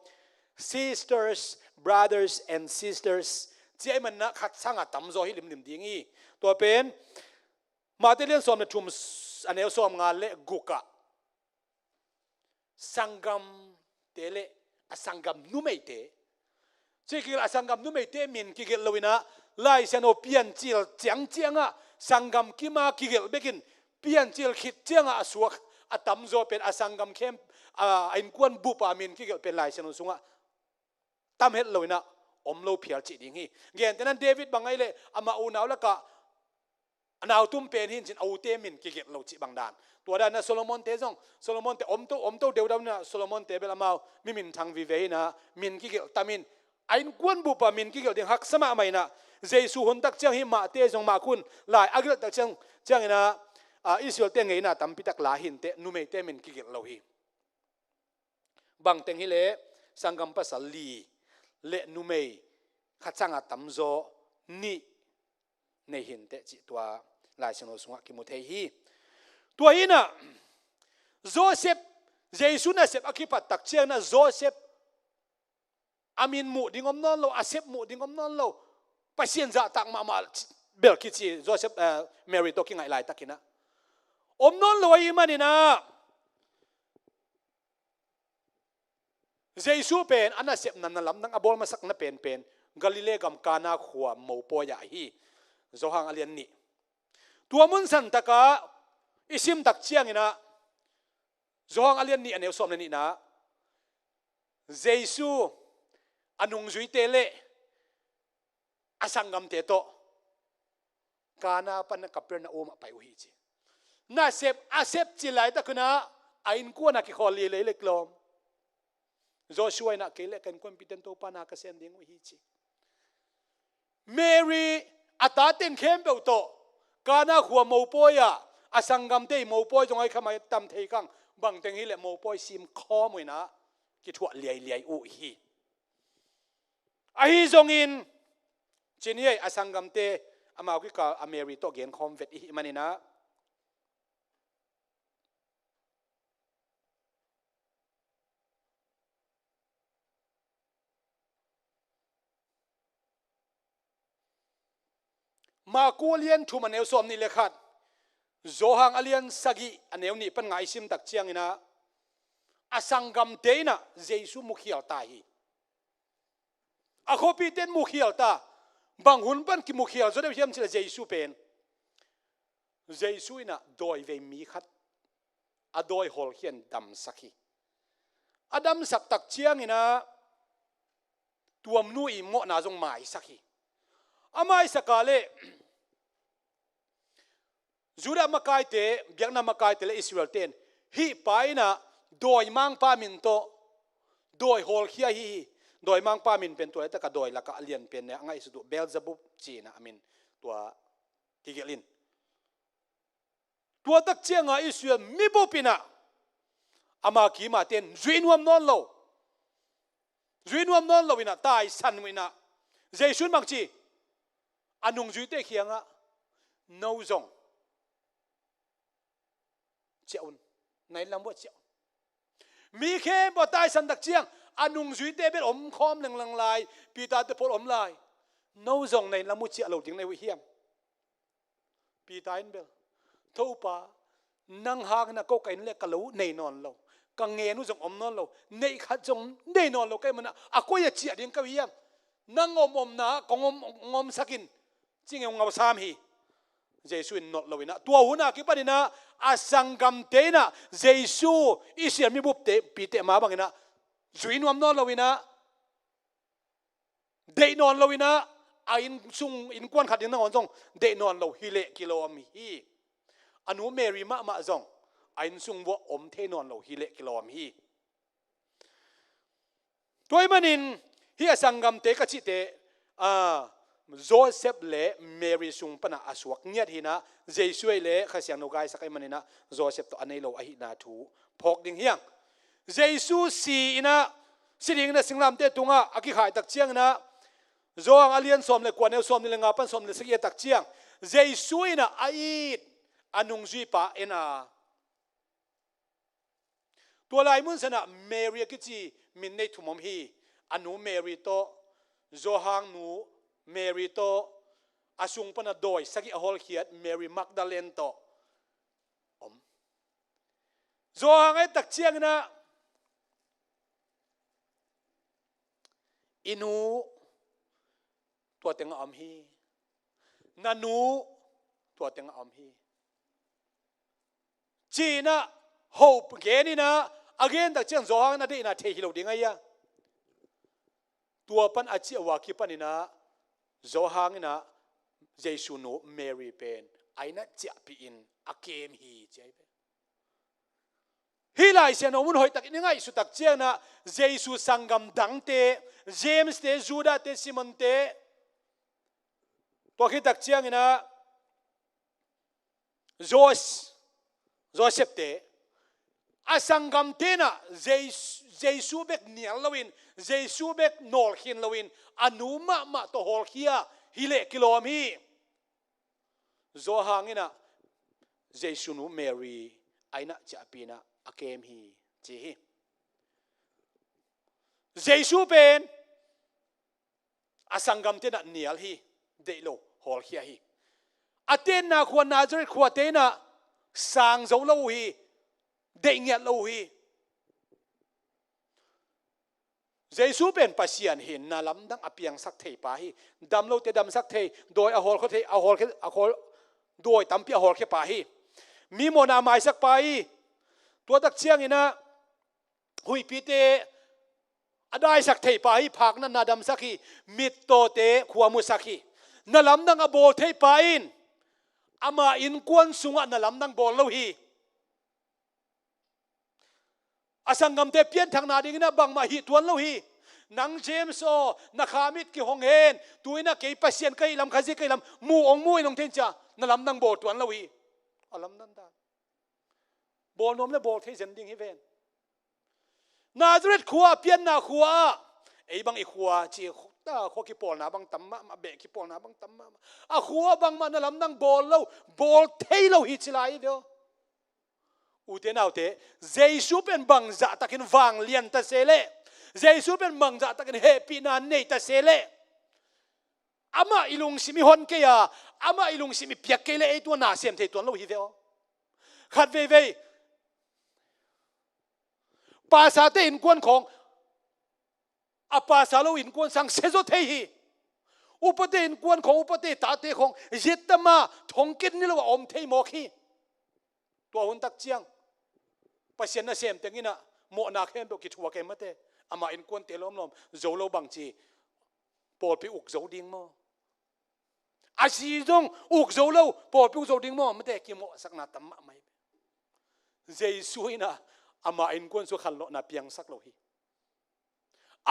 Sisters, brothers and sisters, ci ahih manin ah khat sangah tamzaw hi limlim ding hi. Tua pen Matthai lian sawm le thum a neu sawmnga le guk ah sanggamte le a sanggam numeite Cih kigelh a sanggam numeite min kigelh lo inah, Lai Siangtho Piancil ciangciangah sanggam kima kigelh bekin Piancil khit ciangah a suak a tamzaw pen a sanggam khem a innkuan bupa min kigelh pen Lai Siangtho sungah tam het lo inah om lo phial cih ding hi. Gentehna David bang ahi leh amah unau lakah a nautum pen hi in cin a ute min kigelh lo cih bang dan. Tua dan inah Solomonte zong, Solomonte omto omto deudau inah Solomonte bel amau mi minthang vive inah min kigelh tam in a innkuan bupa min kigelh ding haksa mahmah inah Jesu huntak ciang hi mahte zong mah kun lai a gelhtak ciang, ciang inah Israelte ngeina tampitak la hinteh numeite min kigelh lo hi. Bangteng hileh sanggam pasal li le numei khat sanga tamzaw nih nei hinteh cih tua Lai Siangtho sungah kimu thei hi. Tua hinah Joseph, Jesu nasep a kipattak cianginah Joseph a min muh ding om nawn lo, a sep muh ding om nawn lo. Pasian zahtak mahmah bel kici Joseph, eh, Mary tawh kingaih laitakinah om nawn lo ahih maninah Jesu pen a nasepna na lamdang a bawl masakna penpen Galilee gam Kana khua mopawi ah hi. Johan a lian nih. Tua mun santakah i simtak cianginah Johan a lian nih a neu sawm le nihna Jesu a nungzuite le a sanggamte tawh Kana pan Kapernaum ah pai uh hi ci. Nasep a sep ci laitakunah a innkuan a kikhawl lilei le kilawm. Joshua inah kei le ka innkuanpihte in Topa na ka sem ding uh hi ci. Mary a tate in khempeuh tawh Kana khua mopawi ah a sanggamte i mopawi zong ahi khamah tam thei kang bangteng hileh mopawi sim khawm uh inah kithuah liailiai uh hi. Ahi zongin cin hi a sanggamte amau kikal a Mary tawh genkhawm vet i hih maninah Marku a lian thum a neu sawm nih le khat, Johan a lian sagih a neu nih pan nga i simtak cianginah a sanggamte inah Jesu mukhial ta hi. A khuapite in mukhial ta. Bang hun pan kimukhial zaw deuh hiam cileh Jesu pen Jesu inah dawivei mi khat a dawi hawlkhia in damsak hi. A damsak tak cianginah tuamnu i mawhna zong maisak hi. A maisak a leh Judah makaite, biakna makaite le Israelte in hih pa inah dawimangpa min tawh dawi hawlkhia hi hi. Dawimangpa min pen tua laitakah dawi lakah a lian pen ne a ngaihsut uh Beelzebub ci-inah a min tua kigelh in. Tua tak cianga Israel mibup inah ama kimate in zuih nuam nawn lo. Zuih nuam nawn lo inah taisan uh inah Jesu in bangci a nungzuite kiangah no zong ciah un. Na inn lam uah ciah un. Mi khempeuh a taisan tak ciang a nungzuite bel omkhawm lenglang lai, Peter te pawl om lai. No zong na inn lam uh ciah lo ding na hi uh hiam? Peter in bel Topa, nang hangin a ko ka inn le ka lo nei nawn lo, ka ngen uh zong om nawn lo, neih khat zong nei nawn lo ka hih manah a koi a ciah ding ka uh hiam? Nang om omna kong om, kong omsak in. Ci ngeu ngau sam hi. Jesu in nolh lo inah tua hun a kipan inah a sanggamte inah Jesu Israel mibupte pite ma bang inah zui nuam nawn lo inah deih nawn lo inah a inn sung innkuan khat ding nangawn zong deih nawn lo hileh kilawm hi. A nu Mary mahmah zong a inn sung vuah om thei nawn lo hileh kilawm hi. Tua ahih manin hih a sanggamte ka cihte, a, Joseph le Mary sung panah a suak ngiat hinah Jesu ei le Kha Siangtho gaisak ahih maninah Joseph tawh a nei lo ahihna thu phawk ding hiang. Jesu si inah si dingin a singlamteh tungah a kikhaitak cianginah Johan a lian sawm le kua neu sawm nih le nga pan sawm nih le sagih a tak ciang Jesu inah a it a nungzuipa en a Tua lai mun sanah Mary a kici min nei thum om hi. A nu Mary tawh, Johan nu Mary tawh, a sung pana dawi sagih a hawlkhiat Mary Magdalene tawh om. Johan a et tak cianginah i nu tua tengah a om hi. Na nu tua tengah a om hi. Ci-in ah hope gen in ah, a gen tak ciang Johan in ah a deihna thei hi lo ding ahi a. Tua pan a ciah uh a kipan in ah Johan in ah Jesu nu Mary pen a inn ah ciahpih in a kem hi ci ahi ve. Hih Lai Siangtho mun hoih takin i ngaihsut tak ciangin ah Jesu sanggam dangte, James te, Judah te, Simon te, tua khit tak ciangin ah Jos-, Joseph te, a sanggamte in ah Jes-, Jesu bek nial loin, Jesu bek nawlkhin loin, a nu mahmah tawh hawlkhia hi leh kilawm hi. Johan in ah Jesu nu Mary a inn ah ciahpih in ah a kem hi ci hi. Jesu pen a sanggamte in ah nial hi, deih lo, hawlkhia hi. A tenna khua Nazareth khuate in ah sang zo lo uh hi, deih ngiat lo uh hi. Jesu pen Pasian hi, na lamdang a piangsak thei pa hi. Dam lote damsak thei, dawi a hawlkhia thei, a hawlkhia, a hawl, dawi tampi a hawlkhia pa hi. Mi mawhna a maisak pa hi. Tua tak ciangin ah huihpite a daisak thei pa hi, phak natna damsak hi, mittawte khua musak hi. Na lamdang a bawl thei pa in ama innkuan sungah na lamdang bawl lo hi. A sanggamte pianthakna dingin ah bangmah hih tuan lo hi. Nang James aw, na kha mit kihong hen, tu-in ah kei Pasian ka hih lam, Khazih ka hih lam mu hong mu in hong thei in ci-a na lamdang bawl tuan lo hi. A lamdang dan bawl nuam le bawl thei zen ding hi ven. Nazareth khua, pianna khua ah, ei bang i khua ci, ta khua kipawlna bang tam mahmah, beh kipawlna bang tam mahmah. A khua bangmah na lamdang bawl lo, bawl thei lo hi ci lai hi ve aw. Ute naute, Jesu pen bangzah takin vanglian ta se leh, Jesu pen bangzah takin hehpihna nei ta se leh, amah i lungsim i hon kei a, amah i lungsim i piak kei leh ei tua na sem thei tuan lo hi ve aw. Khat veivei pastorte innkuan khawng a pastor lo innkuan sang sia zaw thei hi. Upate innkuan khawng, upate tate khawng zit tama thongkit ni lo a om thei mawk hi. Tua hun tak ciang Pasian nasem teng in ah mawhna khempeuh kithuak ei mate. Ama innkuante lawmlawm zo lo bang ci, pawlpi uk zo ding maw? A zi zong uk zo lo, pawlpi uk zo ding maw? Mate, kimawhsakna tam mahmah hi. Jesu in ah ama innkuan sungah khanlawhna piangsak lo hi.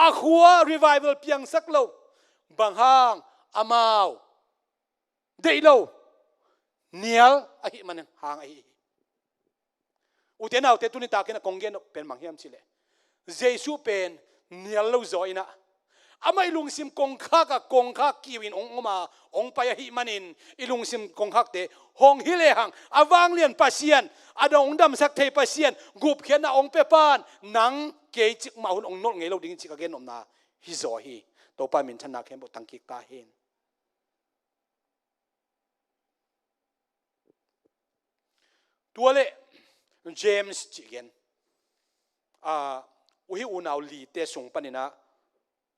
A khua revival piangsak lo. Bang hang? Amau deih lo, nial ahih manin hang ahi hi. Ute naute, tuni takin a kong gen pen bang hiam cih leh, Jesu pen nial lo zaw in ah, amah i lungsim kongkhak ah kongkhak kiu in hong om a, hong pai ahih manin i lungsim kongkhakte hong hi lehang a vanglian Pasian, a dong hong damsak thei Pasian, gupkhiatna hong pia pan nang kei cikmah hun hong nolh ngei lo ding cih ka gen nopna hi zaw hi. Topa minthanna khempeuh tangkik ta hen. Tua leh James cih gen, a, uhi unau lite sung panin ah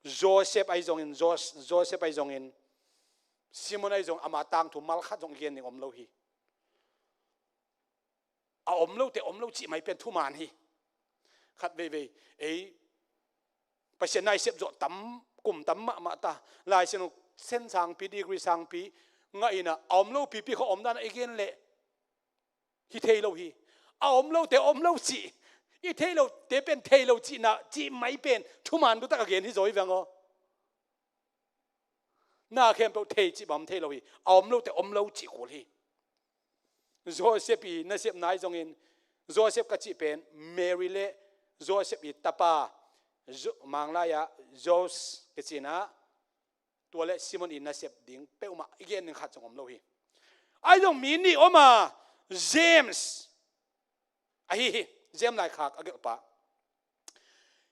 Joseph ahi zongin, Jos-, Joseph ahi zongin, Simon ahi zong, ama tangthu malkhat zong i gen ding om lo hi. A om lote om lo cih mai pen thuman hi. Khat veivei ei Pasian na i sep zawh tam, kum tam mahmah ta, Lai Siangtho sen sangpi, degree sangpi ngah in ah, a om lo pipi kha om dan a i gen leh hi thei lo hi. A om lote om lo cih, i thei lote pen thei lo cihna cih mai pen thuman taktak a gen hi zaw hi veng aw. Na khempeuh thei cih bang om thei lo hi. A om lote om lo cih kul hi. Joseph i nasepna ahi zongin, Joseph ka cih pen Mary le Joseph i tapa, Jo-, Manglai ah Jos ka cihna, tua le Simon i nasep ding peuhmah i gen ding khat zong om lo hi. Ahi zong mi nih om a, James ahi hi, James laikhak a gelhpa.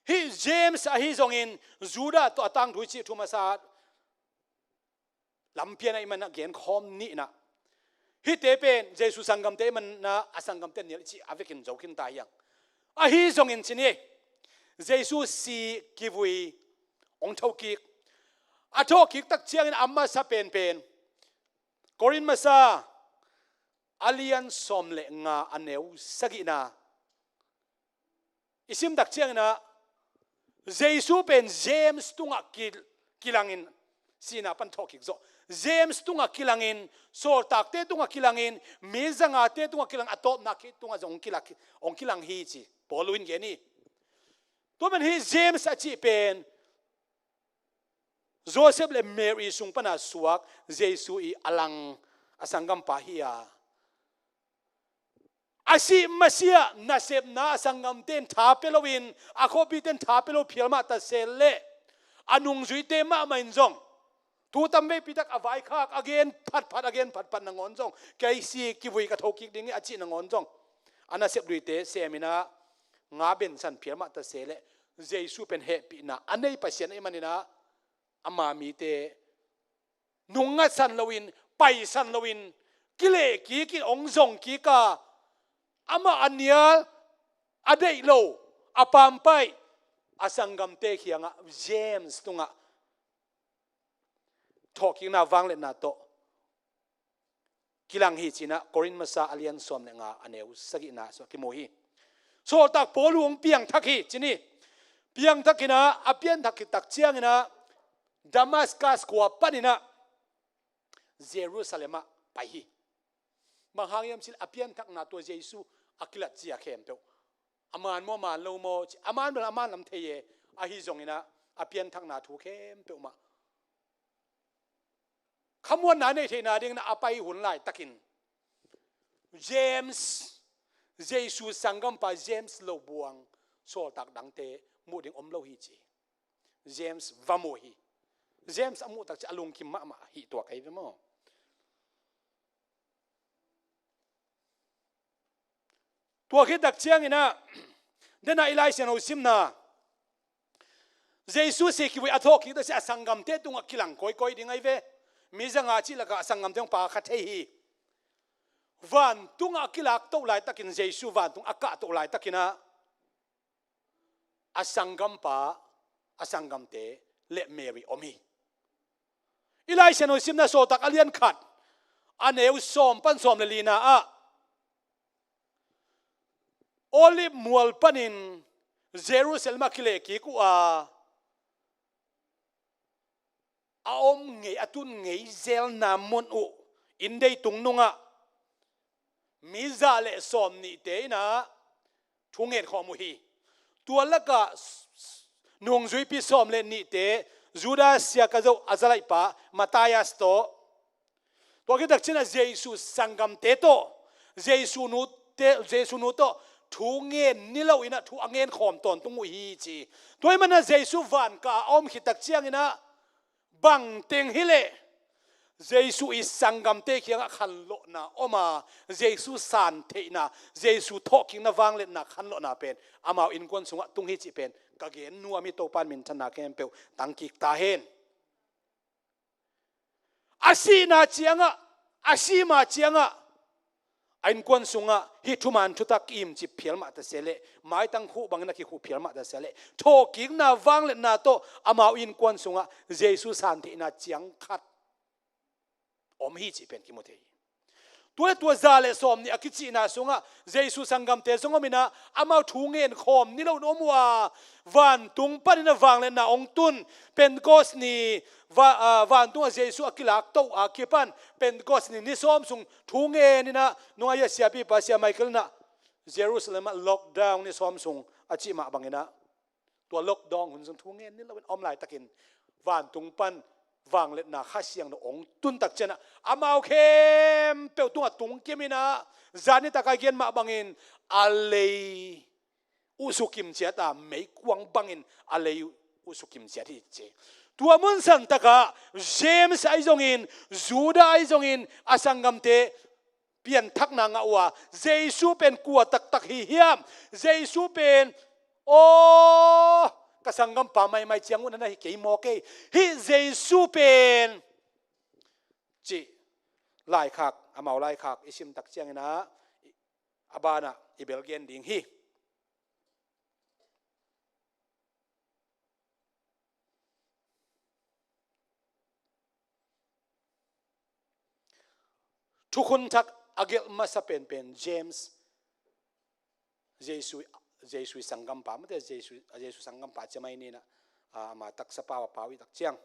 Hih James ahi zongin Judah tawh a tangthu i cih thu masa lampian ahih manin a genkhawm nihna. Hihte pen Jesu sanggamte ahih manin a sanggamte nial i cih a vekin zo khin ta hiang. Ahi zongin ci ni, Jesu si kivui hong thokik, A thawhkik tak ciangin a masa penpen, Korin masa a lian sawm le nga a neu sagihna i sim tak ciangin ah, Jesu pen James tungah ki, kilangin, sihna pan thawhkik zawh, James tungah kilangin, sawltakte tungah kilangin, mi zangate tungah kilang, a tawpna khit tungah zong hong kila, hong kilang hi ci Paul in gen hi. Tua man hi James a cih pen Joseph le Mary sung pana suak Jesu i a lang a sanggampa hi a, a sih masiah nasepna a sanggamte in tha pia loin, a khuapite in tha pia lo phial mah ta se leh, a nungzuite mahmah in zong thu tam veipi tak a vaikhak, a gen phatphat, a gen phatphat nangawn zong, kei si kivui ka thokik ding hi a cih nangawn zong, a nasep luite semin ah nga bensan phial mah ta se leh, Jesu pen hehpihna a nei Pasian ahih manin ah, ama mite nungngatsan loin, paisan loin, kilehkik in hong zongkik a, amah a nial, a deih lo, a pampaih a sanggamte kiangah James tungah thawhkikna vangliatna tawh kilang hi ci-in ah Korin masa a lian sawm le nga a neu sagihna sungah kimu hi. Sawltak Paul uh hong piangthak hi ci-in hi. Piangthak in ah, a pianthak khit tak ciangin ah Damascus khua panin ah Jerusalem ah pai hi. Bang hang hiam cih leh a pianthakna, tua Jesu a kilat zia khempeuh, a man maw, a man lo maw, a man bel a man lam thei e, ahi zongin ah a pianthakna thu khempeuh mah khamuanna nei theihna dingin a pai hun laitakin James, Jesu sanggampa James lo buang sawltak dangte muh ding om lo hi ci. James va mu hi. James a muh tak ciang a lungkim mahmah hi tuak ahi ve maw? Tua khit tak ciangin ah, den a i Lai Siangtho simna, Jesu si kivui a thawhkik tak ciang a sanggamte tungah kilang kawikawi ding ahi ve. Mi zanga cih lakah a sanggamte hong pa kha thei hi. Vantungah a kilaktoh laitakin, Jesu vantung a kahtoh laitakin ah, a sanggampa, a sanggamte le Mary om hi. I Lai Siangtho simna Sawltak a lian khat, a neu sawm pan sawm le lina ah, Olive mual panin Jerusalem ah kilehkik uh a, a om ngei, a tun ngei zelna mun uh, inndei tungnungah mi za le sawm nihte in ah thu ngen khawm uh hi. Tua lakah s-, s-, nungzuipi sawm le nihte, Judas Iskariot a zalaihpa Matthias tawh, tua khit tak ciangin ah Jesu sanggamte tawh, Jesu nute, Jesu nu tawh thu ngen ni loin ah thu a ngen khawm tawntung uh hi ci. Tua ahih manin ah Jesu vankah a om khit tak ciangin ah, bangteng hi leh Jesu i sanggamte kiangah khanlawhna om a, Jesu santheihna, Jesu thawhkikna vangliatna khanlawhna pen amau innkuan sungah tung hi cih pen ka gen nuam hi. Topa'n minthanna khempeuh tangkik ta hen. A sihna ciangah, a si ma ciangah, a innkuan sungah hih thuman thutak i imcip phial mah ta se leh, maitang khuh bangin a kikhuh phial mah ta se leh, thawhkikna vangliatna tawh amau innkuan sungah Jesu santheihna ciang khat om hi cih pen kimu thei hi. Tua le tua za le sawm nih a kicihna sungah Jesu sanggamte zong om in ah, amau thu ngen khawm ni lo in om uh a, vantung panin ah vangliatna hong tun, Pentecost ni, va-, ah, vantungah Jesu a kilaktoh a kipan Pentecost ni, ni sawm sung thu ngen in ah, nungah a siapipa Sia Michael in ah Jerusalem ah lockdown ni sawm sung a cih mah bangin ah, tua lockdown hun sung thu ngen ni loin a om laitakin, vantung pan vangliatna Kha Siangtho hong tun tak ciangin ah, amau khempeuh tungah tungkim in ah, zan nitak a i gen mah bangin a lei uh sukim ciat a, meikuang bangin a lei uh sukim ciat hi ci. Tua munsan takah James ahi zongin, Judah ahi zongin, a sanggamte pianthakna ngah uh a, Jesu pen kua taktak hi hiam? Jesu pen, aw, ka sanggampa maimai ciang uh na na hi kei maw kei? Hih Jesu pen, cih laikhak, amau laikhak i sim tak ciangin ah, a banah i bel gen ding hi. Thukhun thak a gelh masa penpen James, Jesu, Jesu i sanggampa, mate Jesu, Jesu sanggampa ciamai nina, a, ama taksa pau a pau i tak ciang.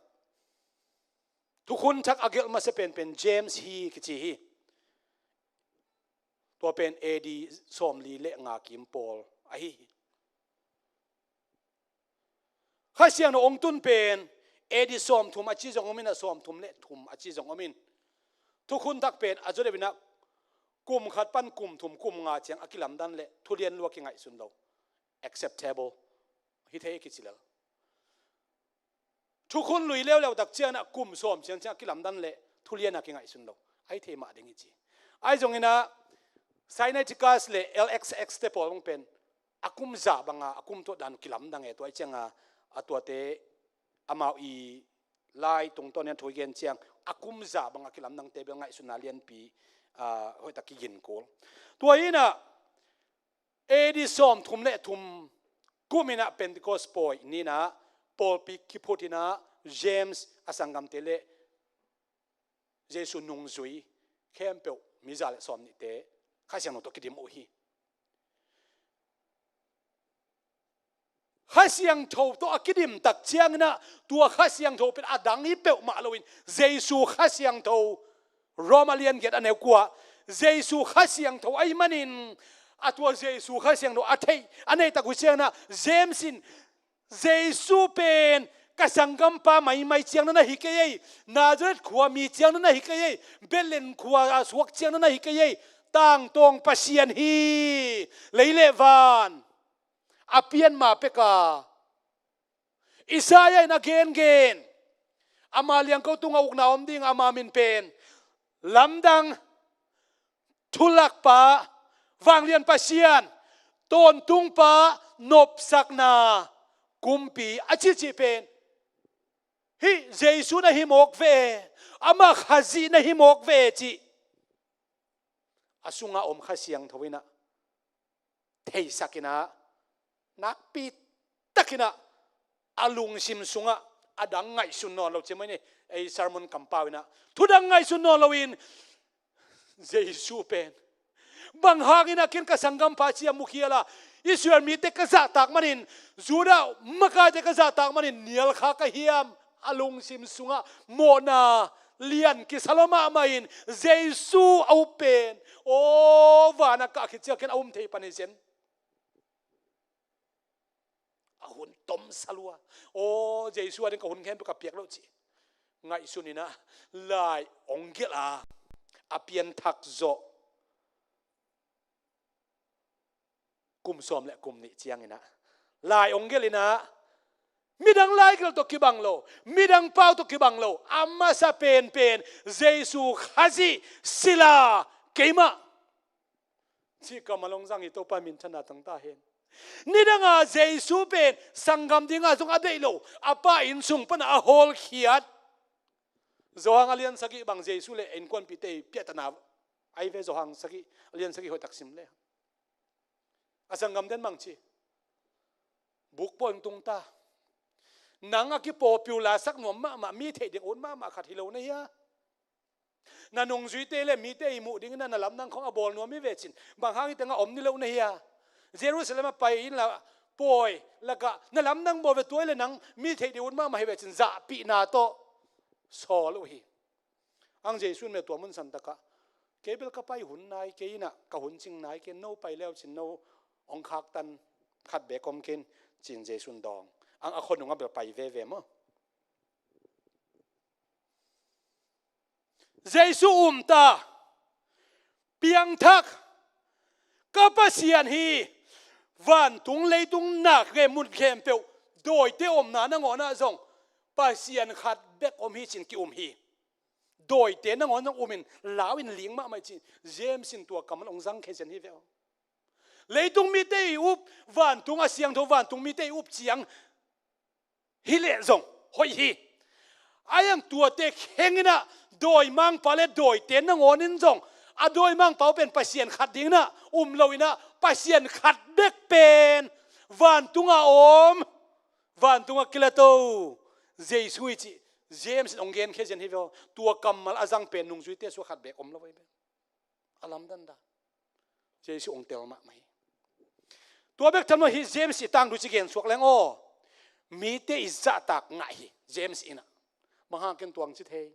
Thukhun thak a gelh masa penpen James hi kici hi. Tua pen A D sawmli le nga kim pawl ahi hi. Kha Siangtho ong tun pen A D sawmthum a ci zong om in, a sawmthum le thum a ci zong om in. Thukhun thak pen a zaw deuh in ah kum khat pan kum thum kum nga ciang a kilamdan le thulian lua kingaihsun lo, acceptable hi thei kici lel. Thukhun lui leuleu tak ciang in ah kum sawm ciang ciang a kilamdan le thulian a kingaihsun lo, ahi thei mah ding hi ci. Ahi zong in ah Sinaiticus le L X X te pawl bang pen a kum za banga a kum tuah dan kilamdang e, tua ahi cianga a tuate amau i lai tungtawn in a thu i gen ciang a kum za banga kilamdangte bel ngaihsutna lianpi, a, hoihtak kigin kul. Tua hi in ah A D sawmthum le thum kum in ah Pentecost pawi ni in ah pawlpi kiphut in ah James a sanggamte le Jesu nungzui khempeuh mi za le sawmnihte Kha Siangtho tawh kidim uh hi. Kha Siangtho tawh a kidim tak ciang in ah tua Kha Siangtho pen a dang hi peuhmah loin Jesu Kha Siangtho, Rom a lian giat a neu kua, Jesu Kha Siangtho ahih manin a tua Jesu Kha Siangtho a theih a neih tak uh ciang in ah James in Jesu pen ka sanggampa maimai ciang na na hi kei ei, Nazareth khua mi ciang na na hi kei ei, Bethlehem khua a suak ciang na na hi kei ei, tangtawng Pasian hi, lei le van a pianma peka. Isaiah in a gengen, ama liangko tungah ukna om ding, ama min pen Lamdang, Thulakpa, Vanglian Pasian, Tawntungpa, Nopsakna Kumpi a cihcih pen hih Jesu na hi mawk ve, amah Khazih na hi mawk ve cih a sungah om Kha Siangtho in ah theisak in ah nakpi tak in ah a lungsim sungah a dang ngaihsun nawn lo, ciamai ni, ei sermon kampau in ah thu dang ngaihsun nawn loin Jesu pen bang hangin a ken ka sanggampa ci a mukhial a, Israel mite ka zahtak manin, Judah makaite ka zahtak manin nial kha ka hiam? A lungsim sungah mawhna lian kisa lua mahmah in Jesu a up pen, aw, van a kah khit ciang ken a um thei pan hi zen. A hun tomsa lua. Aw, Jesu a ding ka hun khempeuh ka piak lo ci. Ngaihsun in ah lai ong gelh a, a pianthak zawh kum sawm le kum nih ciang in ah lai ong gelh in ah midang lai gelh tawh kibang lo, midang pau tawh kibang lo, a masa penpen Jesu Khazih sila keimah cih kammal ong zang hi. Topa minthanna tang ta hen. Nidanga Jesu pen sanggam dinga zong a deih lo, a Pa inn sung pana a hawlkhiat. Johan a lian sagih bang Jesu le innkuanpihte i piahtana ahi ve. Johan sagih, a lian sagih hoihtak sim le, a sanggamten bang ci, buk pawi ong tung ta. Nang a kipopular sak nuam mahmah, mi theih ding ut mahmah khat hi lo na hia? Na nungzuite le mite i muh dingin na lamdang khong a bawl nuam hi ve cin, bang hang hi tengah om ni lo na hia? Jerusalem ah pai inla pawi lakah na lamdang bawl ve, tua hi le nang mi theih ding ut mahmah hi ve cin, zahpihna tawh sawl uh hi. Ang Jesu in me tua mun santakah kei bel ka pai hun nai kei in ah, ka hun cing nai kei, no pai leu cin no ong khaktan khat beek om kei in, cin Jesu in dawng. Ang a khonung ah bel pai veve maw. Jesu um ta, piangthak, ka Pasian hi, vantung leitung nak nge mun khempeuh dawite omna nangawn ah zong Pasian khat bek om hi cin ki-um hi. Dawite nangawn zong um in, lau in ling mahmah hi cin James in tua kammal ong zang khesian hi ve aw. Leitung mite i up, vantung a siangtho, vantung mite i up ciang hi leh zong hoih hi. Ai ang tuate kheng in ah dawimangpa le dawite nangawn in zong a dawimangpa uh pen Pasian khat ding in ah um lo in ah, Pasian khat bek pen vantung a om, vantung a kilato Jesu hi cih James in ong gen khesian hi ve aw. Tua kammal a zang pen nungzuite sua khat bek om lo hi ve. A lamdang dan. Jesu hong tel mahmah hi. Tua bek tham lo hi, James i tangthu ci gen suak leng aw. Mite i zahtak ngah hi, James in ah. Bang hang ken tuang ci thei.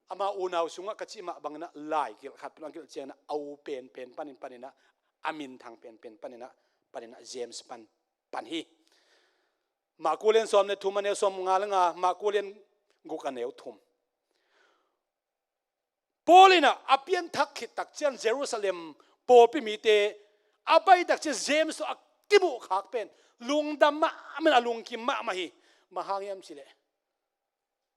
Ama unau sungah ka cih mah bangin ah lai gelh khat pen a gelh ciangin ah a u penpen panin panin ah a minthang penpen panin ah panin ah James pan pan hi. Marku lian sawm le thum a neu sawm nga le nga, Marku lian guk a neu thum. Paul in ah a pianthak khit tak ciang Jerusalem pawlpi mite a pai tak ciang James tawh a kimuh khak pen lungdam mahmah in a lungkim mahmah hi. Bang hang hiam cih leh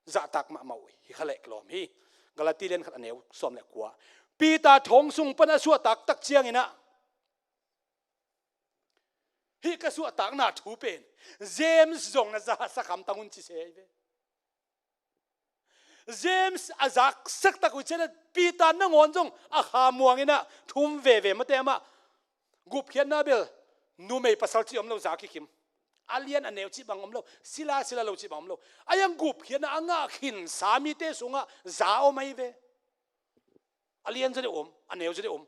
zahtak mahmah uh hi kha leh kilawm hi. Galati lian khat a neu sawm le kua. Peter thong sung pan a suahtak tak ciangin ah hih ka suahtakna thu pen James zong na zaksak hamtang un ci se hi ve. James a zaksak tak uh ciangin ah Peter nangawn zong a khamuang in ah thum veve mate amah. Gupkhiatna bel numei pasal cih om lo, za kikim. A lian a neu cih bang om lo, sila sila lo cih bang om lo. A yang gupkhiatna a ngah khinsa mite sungah za om ahi ve. A lian zaw deuh om, a neu zaw deuh om.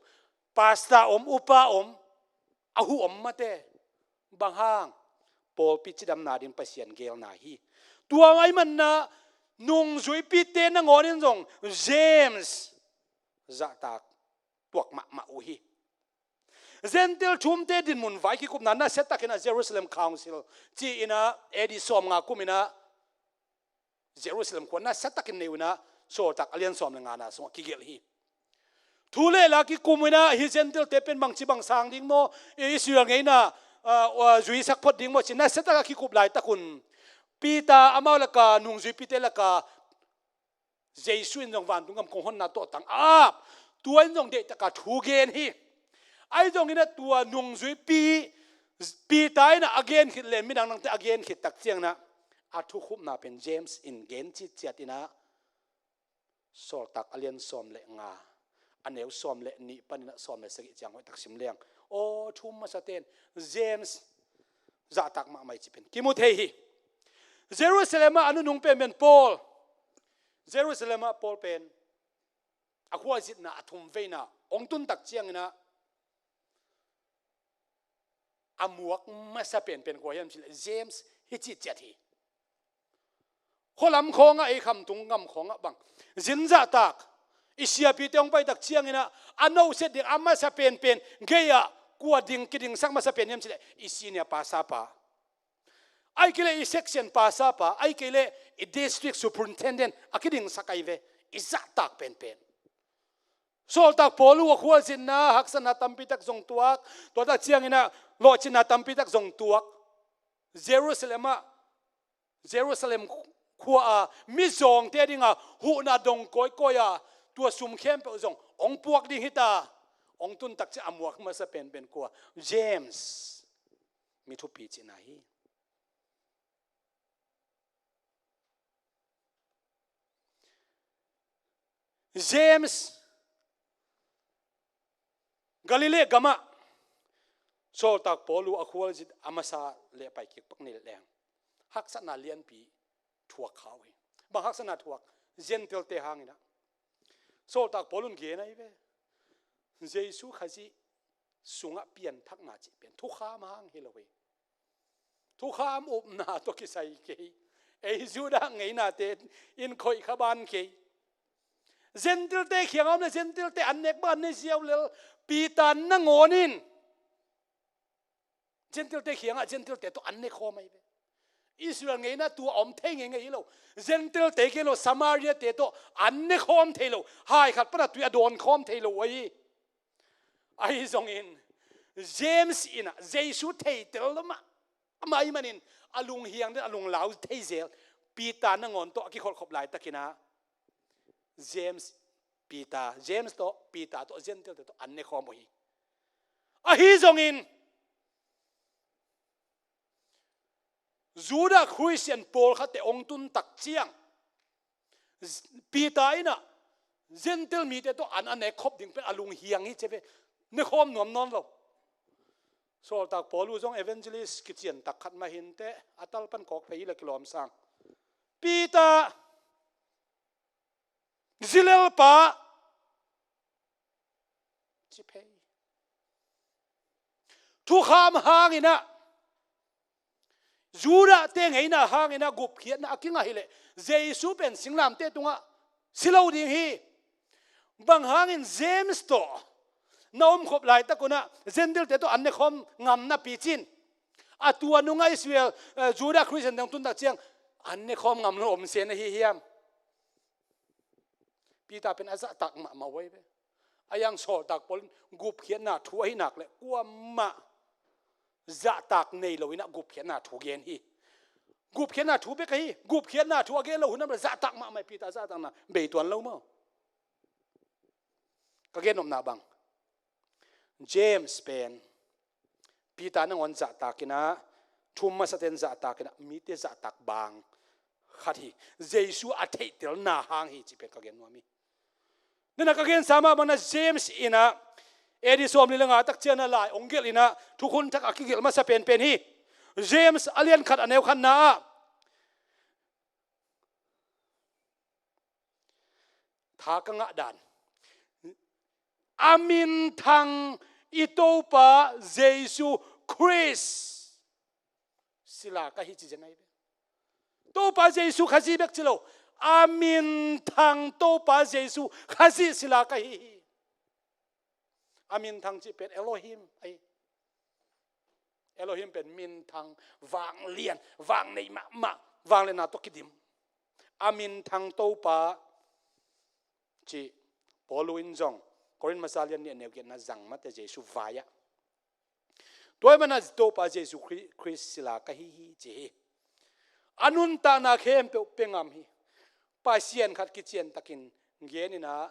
Pastor om, upa om, a huh om mate. Bang hang? Pawlpi cidamna ding Pasian geelna hi. Tua ahih manin ah nungzuipite nangawn in zong James zahtak tuak mahmah uh hi. Gentile thumte dinmun vai kikupna nasia takin ah Jerusalem Council ci-in ah A D sawmnga kum in ah Jerusalem khua nasia takin nei uh in ah Sawltak a lian sawm le ngana sungah kigelh hi. Thu le la kikum uh in ah hih Gentile-te pen bangci bang sang ding maw, Israel ngeina, ah, ah, zuisak phot ding maw ci nasia tak a kikup laitak un Peter amau laka nungzuipite laka Jesu in zong vantung gam kong honna tawh tang a ap. Tua in zong deihtak a thu gen hi. Ahi zongin ah tua nungzuipi Peter in ah a gen khit le midang dangte a gen khit tak ciangin ah a thukhupna pen James in gen citciat in ah Sawltak a lian sawm le nga a neu sawm le nih panin ah sawm le sagih ciang hoihtak sim leng. Aw, thu um masate'n James zahtak mahmah hi cih pen kimu thei hi. Jerusalem ah a nunung penpen Paul, Jerusalem ah Paul pen a khuazitna a thumveina hong tun tak ciangin ah a muak masa penpen kua hiam cih leh James hi citciat hi. Khualam khawngah, ei khamtung gam khawngah bang zin zahtak i siapite hong pai tak ciangin ah a nohset ding a masa penpen gei-ah kua ding kidingsak masa pen hiam cih leh i senior pastor pa, ahih kei leh i section pastor pa, ahih kei leh i district superintendent a kidingsak ahi ve. I zahtak penpen. Sawltak Paul uh a khualzinna haksatna tampi tak zong tuak, tua tak ciangin ah lawhcinna tampi tak zong tuak. Jerusalem ah, Jerusalem khua-a mizawngte dinga huhna dong kawikawi a tua sum khempeuh zong hong puak ding hi ta. Hong tun tak ciang a muak masa penpen kua? James. Mi thupi cihna hi. James Galilee gamah Sawltak Paul uh a khualzin a masa le a pai kik pak ni leng haksatna lianpi thuak kha uh hi. Bang haksatna thuak? Gentile-te hangin ah. Sawltak Paul un gen ahi ve. Jesu Khazih sungah pianthakna cih pen thukham hang hi lo hi. Thukham upna tawh kisai kei. Ei Judah ngeinate in khoih kha ban kei. Gentile-te kiangah om le Gentile-te an nek bang an ne ziau lel. Peter nangawn in Gentile-te kiangah Gentile-te tawh an ne khawm ahi ve. Israel ngeina tua om thei ngeingei hi lo. Gentile-te kei lo, Samaria-te tawh an ne khawm thei lo. Hai khat pana tui a dawn khawm thei lo uh ahi. Ahi zongin James in ah Jesu theitel lo mah, amah ahih manin a lunghiang den, a lunglau thei zel. Peter nangawn tawh a kikholhkhop laitakin ah James, Peter, James tawh, Peter tawh, Gentile-te tawh an ne khawm uh hi. Ahi zongin Judah Khristian pawlkhatte hong tun tak ciang Peter in ah Gentile mite tawh an a nek khop ding pen a lunghiang hi ci ve. Ne khawm nuam nawn lo. Sawltak Paul uh zong evangelist kician tak khat mah hi inteh, a talpan kawk phei hi leh kilawm sang. Peter, zilelpa, ci phei. Thukham hangin ah, Judah te ngeina hangin ah gupkhiatna a kingah hileh, Jesu pen singlamteh tungah si lo ding hi. Bang hangin James tawh na omkhop laitak un ah Gentile te tawh an nekhawm ngam napi cin, a tua nungah Israel, eh, Judah Christian dang tuntak ciang an nekhawm ngam lo om se na hi hiam? Peter pen a zahtak mahmah uh ahi ve. A yang sawltak pawl in gupkhiatna thu ahi nak leh kuamah zahtak nei lo in ah gupkhiatna thu gen hi. Gupkhiatna thu bek ahi, gupkhiatna thu a gen lo hun ah zahtak mahmah hi. Peter zahtakna bei tuan lo maw? Ka gen nopna bang, James pen Peter nangawn zahtak in ah, thu um masate'n zahtak in ah, mite zahtak bang khat hi. Jesu a theihtelna hang hi cih pen ka gen nuam hi. Nana ka gensa mah bangin ah James in ah A D sawmli le nga tak ciang ah lai hong gelh in ah, thukhun thak a kigelh masa penpen hi. James a lian khat a neu khatna ah, tha ka ngah dan, a minthang i Topa Jesu Khrist sila ka hi ci zen ahi ve. Topa Jesu Khazih bek ci lo, a minthang Topa Jesu Khazih sila ka hi hi. A minthang cih pen Elohim ahi. Elohim pen minthang, vanglian, vang nei mahmah, vanglianna tawh kidim. A minthang Topa cih Paul in zong Korin masa lian nih a neu giatna zang mate Jesu vai-ah. Tua ahih manin Topa Jesu Khri-, Khrist sila ka hi hi ci hi. A nuntakna khempeuh pia ngam hi. Pasian khat kician takin gen in ah,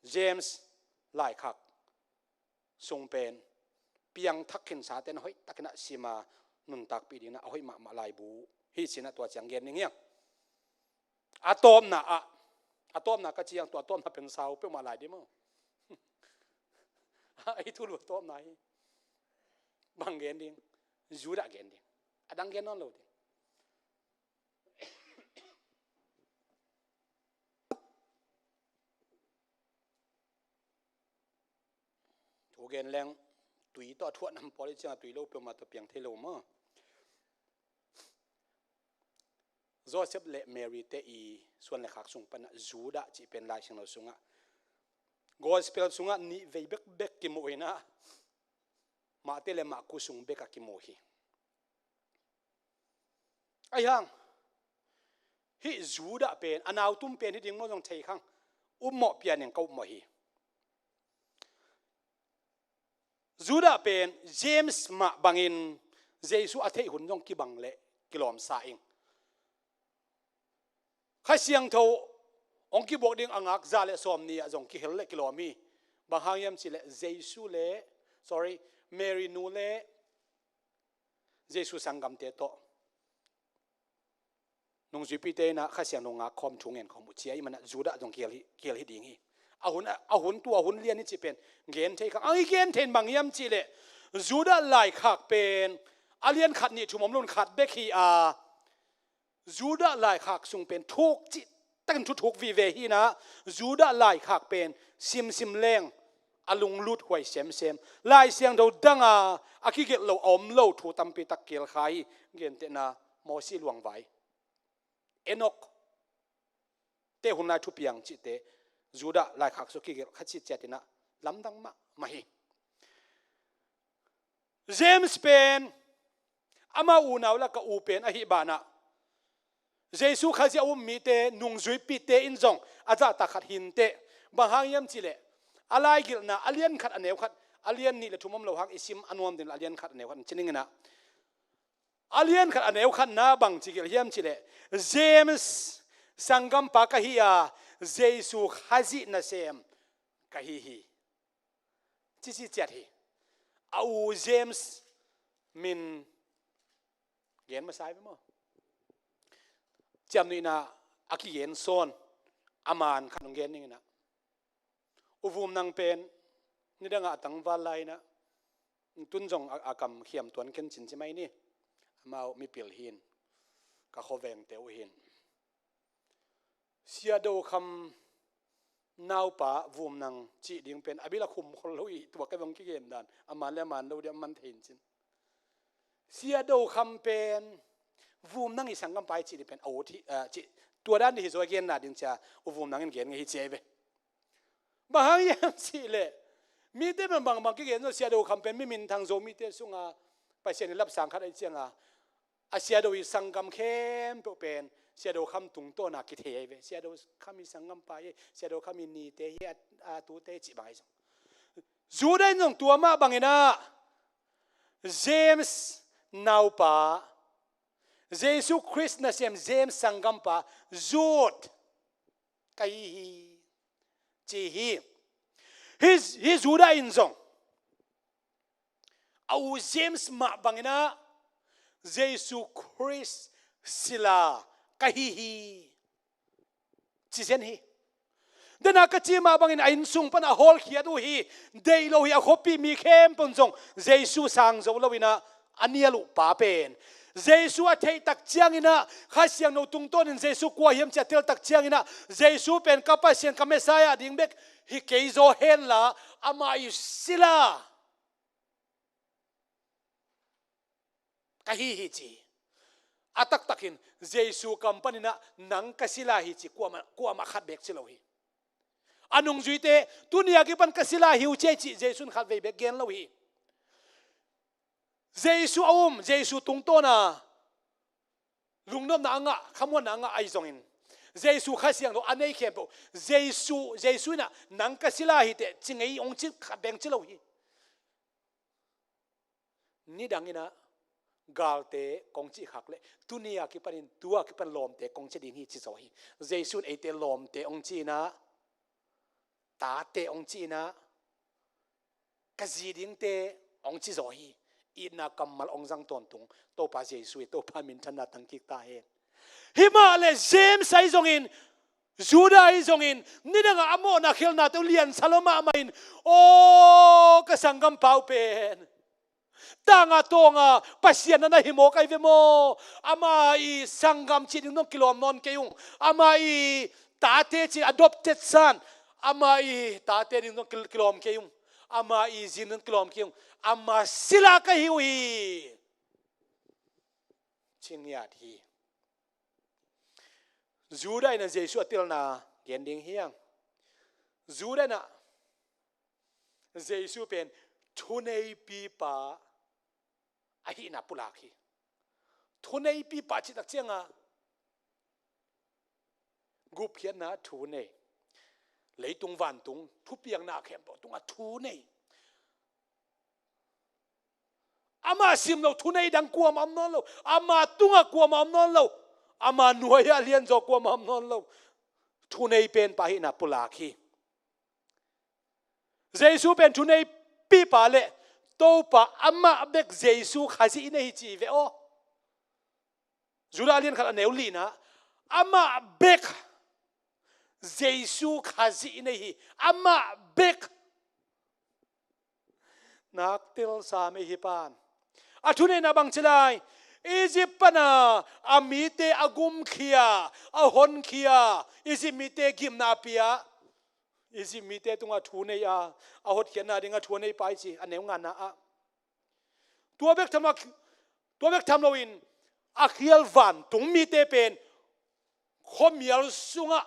James laikhak sung pen piangthak khinsate'n hoihtakin ah sim a nuntakpih dingin ah a hoih mahmah laibu hi ci-in ah tua ciang gen ning hi hang. A tawpna ah, a tawpna ka ci hang, tua a tawpna pen sau peuhmah lai ding maw? Ahi thulu a tawpna hi. Bang gen ding? Judah gen ding. A dang gen nawn lo ding. Thu gen leng tui tawh a thuah nam pawl i ciangah tui lo peuhmah tawh piang thei lo maw? Joseph le Mary te i suan le khak sung panah Judah cih pen Lai Siangtho sungah, Gospel sungah nih vei bekbek kimu hi-in ah, Matthai le Marku sung bekah kimu hi. Ahi hang hih Judah pen a nautum pen hi ding maw zong thei khang, upmawh pianin ka upmawh hi. Judah pen James mah bangin Jesu a theih hun zong kibang leh kilawmsa ing. Kha Siangtho hong kibuak ding a ngak za le sawmnih ah zong kihel leh kilawm hi. Bang hang hiam cih leh Jesu le, sorry, Mary nu le Jesu sanggamte tawh nungzuipite in ah Kha Siangtho ngak khawm, thu ngen khawm uh ci ahih manin ah Judah zong kihel hi, kihel hi ding hi. A hun, a hun, tua hun lian hi cih pen gen thei khang. A i gen thei in bang hiam cih leh Judah laikhak pen a lian khat nih thum om lo in khat bek hi a, Judah laikhak sung pen thuk cihtakin thuthuk vive hi-in ah, Judah laikhak pen simsim leng a lunglut huai semsem. Lai Siangtho dang a a kigelh lo, a om lo thu tampi tak kihel kha hi. Gentehna Mosi luangvai, Enok te hun lai thupiang cihte Judah laikhak sung kigelh kha citciat in ah lamdang mahmah hi. James pen ama unau lakah u pen ahih banah, Jesu Khazih a um mite nungzuipite in zong a zahtak khat hi inteh. Bang hang hiam cih leh a laigilhna a lian khat a neu khat, a lian nih le thum om lo hang i sim a nuam ding leh a lian khat a neu khat ci ning in ah, a lian khat a neu khatna bang ci gelh hiam cih leh, James sanggampa ka hi a, Jesu Khazih nasem ka hi hi, ci citciat hi. A u James min gen masa hi ve maw? Ciamnuihna a kigen sawn a man khat hong gen ning in ah, U Vum Nang pen nidangah a tangval lai in ah, tun zong a, a kam khiam tuan khin cin ci mai ni. Amau mipil hi-in, ka khuavengte uh hi-in, Sia Do Kham Naupa vumnang cih ding pen a bil a khum khol lo ih, tua ka vong kigen dan a man le a man lo ding a man thei in cin. Siado Kham pen vumnang i sanggampa i cih ding pen a ut hi, ah, cih, tua dan ding hi zaw a genna ding cia u vumnang in gen ngei hi cia hi ve. Bang hang hiam cih leh mite pen bangbang kigen zaw, Siado Kham pen mi minthang Zomite sunga Pasian i lapsang khat ahi cianga a Siado i sanggam khempeuh pen Siado Kham tungtawna kithei ahi ve. Siado Kham i sanggampa hi, Siado Kham i nite hi, a, a tute hi cih bang ahi zong, Judah in zong tua mah banginah James naupa, Jesu Khrist nasem James sanggampa Jude ka hi hi ci hi. Hi, hi Judah in zong a u James mah banginah Jesu Khrist sila ka hi hi ci zen hi. Dena ka ci mah bangin a innsung pan a hawlkhiat uh hi. Deih lo hi, a khuapi mi khempeuh in zong Jesu sang zo loinah a nial uh pa pen Jesu a theih tak cianginah Kha Siangtho tungtawnin Jesu kua hiam ci a tel tak cianginah Jesu pen ka Pasian, ka Messiah ding bek hi kei zaw henla amah i sila ka hi hi ci. A taktakin Jesu kam paninah nang ka sila hi ci kuamah, kuamah khat bek ci lo hi. A nungzuite tuni a kipan ka sila hi uh ci ei cih Jesu in khat vei bek gen lo hi. Jesu a um, Jesu tungtawna lungnopna a ngah, khamuanna a ngah ahi zongin Jesu Kha Siangtho a nei khempeuh Jesu, Jesu inah nang ka sila hi teh ci ngei hong ci khat bek ci lo hi. Nidanginah galte kong cih khak leh tuni a kipanin tua kipan lawmte kong ci ding hi ci zaw hi. Jesu in eite lawmte hong ci inah tate hong ci inah ka zi dingte hong ci zaw hi. Itna kammal hong zang tawntung Topa Jesu hi. Topa minthanna tangkik ta hen. Himah le James ahi zongin, Judah ahi zongin, nidangah a mawhna khelnate uh liansa lo mahmah in, aw ka sanggampa uh pen tanga tawnga Pasian na na hi mawk ahi ve maw? Ama i sanggam cih ding zong kilawm nawn kei ung. Ama i tate cih adopted son, ama i tate ding zong kil-, kilawm kei ung. Ama i zi ding zong kilawm kei ung. Ama sila ka hi uh hi ci ngiat hi. Judah inah Jesu a telna gen ding hiang. Judah inah Jesu pen thuneipipa ahihna pulak hi. Thuneipipa cih tak cianga gupkhiatna thu nei, leitung vantung thupiakna khempeuh tungah thu nei. Amah sim lo thunei dang kuamah om nawn lo. Amah tungah kuamah om nawn lo. Amah nuai-ah lianzaw kuamah om nawn lo. Thunei penpa ahihna pulak hi. Jesu pen thuneipipa le Topa amah bek Jesu Khazih i nei hi ci ve aw. Judah lian khat a neu lina, amah bek Jesu Khazih i nei hi. Amah bek. Nak telsa mei hi pan. A thuneihna bang ci lai? Egypt pana a mite a gumkhia, a honkhia, Egypt mite gimna a pia, Egypt mite tungah thu nei a, a hotkhiatna dingah thu a nei pai ci, a neu ngana ah. Tua bek tham lo, tua bek tham loin a khial vantung mite pen khuamial sungah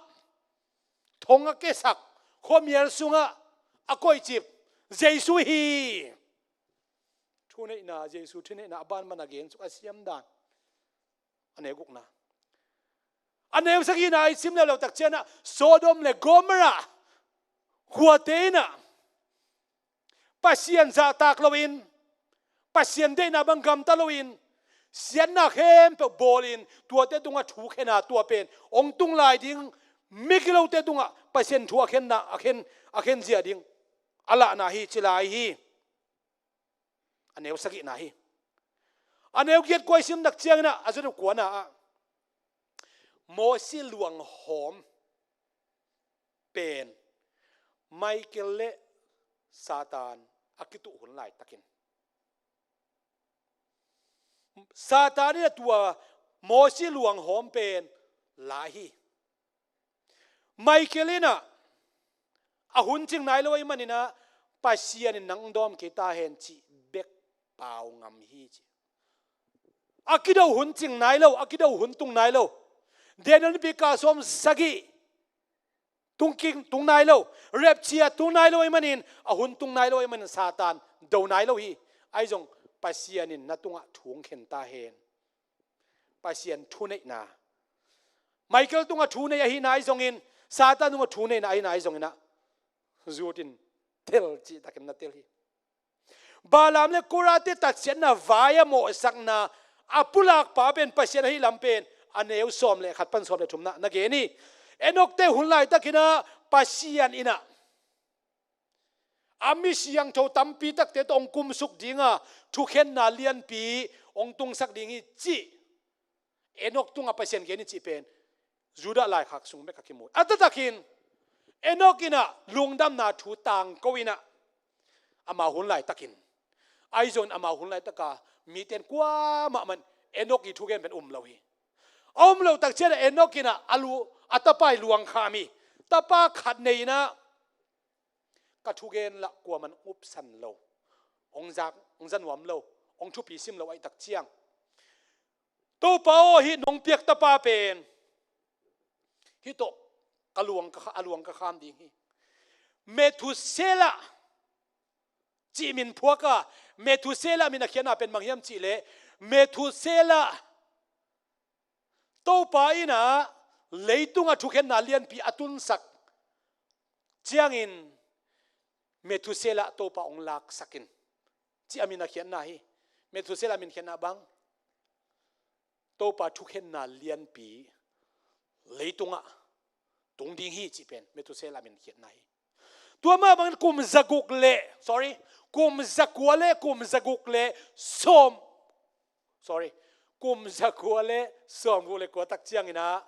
thong a kesak, khuamial sungah a koihcip Jesu hi. Thuneihna, Jesu thuneihna a banban a gensuk a siam dan. A neu gukna. A neu sagihna i sim leuleu tak cianah Sodom le Gomorrah khuate inah Pasian zahtak loin, Pasian deihna bang gamta loin, siatna khempeuh bawlin tuate tungah thu khena, tua pen hong tung lai ding migilote tungah Pasian thu a khenna, a khen, a khen zia ding a lahna hi ci lai hi. A neu sagihna hi. A neu giat kua i sim tak cianginah a zot uh kuana ah Mosi luanghawm pen Michael le Satan a kituh hun laitakin Satan in a tua Mosi luanghawm pen la hi. Michael inah A hun cing nai lo ahih manin ah, Pasian in nang dawm kei ta hen cih bek pau ngam hi ci. A kido hun cing nai lo, a kido hun tung nai lo. Daniel nipi kal sawm sagih tung king, tung nai lo. Rapture tung nai lo ahih manin, a hun tung nai lo ahih manin Satan do nai lo hi. Ahi zong Pasian in na tungah thu hong khen ta hen. Pasian thuneihna, Michael tungah thunei ahihna ahi zongin, Satan tungah thuneihna ahihna ahi zongin ah, zut in tel cih takin na tel hi. Balaam le Korate tatsiatna vai a mawhsakna a pulakpa pen Pasian ahih lam pen a neu sawm le khat pan sawm le thumna na gen hi. Enokte hun laitakin ah Pasian in ah a mi siangtho tampi takte tawh hong kumsuk ding a, thukhenna lianpi hong tungsak ding hi cih Enok tungah Pasian gen hi cih pen Judah laikhak sung bek a kimu hi. A taktakin Enok in ah lungdamna thu tangko in ah, ama hun laitakin, ahi zongin ama hun laitaka mite in kuamah mah in Enok ii thugen pen um lo hi. A um lo tak ciangin ah Enok in ah a lu, a tapa ii luang kham hi. Tapa khat nei in ah, ka thugen lah kuamah in upsan lo, hong zak, hong za nuam lo, hong thupi sim lo ahih tak ciang, Topa aw, hih nong piak tapa pen hih tawh ka luang ka kha-, a luang ka kham ding hi. Methuselah cih min phuak a, Methuselah min a khiatna pen bang hiam cih leh, Methuselah Topa in ah leitungah thukhenna lianpi a tunsak ciangin Methuselah Topa hong laksak in, cih a min a khiatna hi. Methuselah min khiatna bang, Topa thukhenna lianpi leitungah tung ding hi cih pen Methuselah min khiatna hi. Tua mah bangin kum zaguk le, sorry, kum zakua le kum zaguk le sawm, sorry, kum zakua le sawmguk le kua tak ciangin ah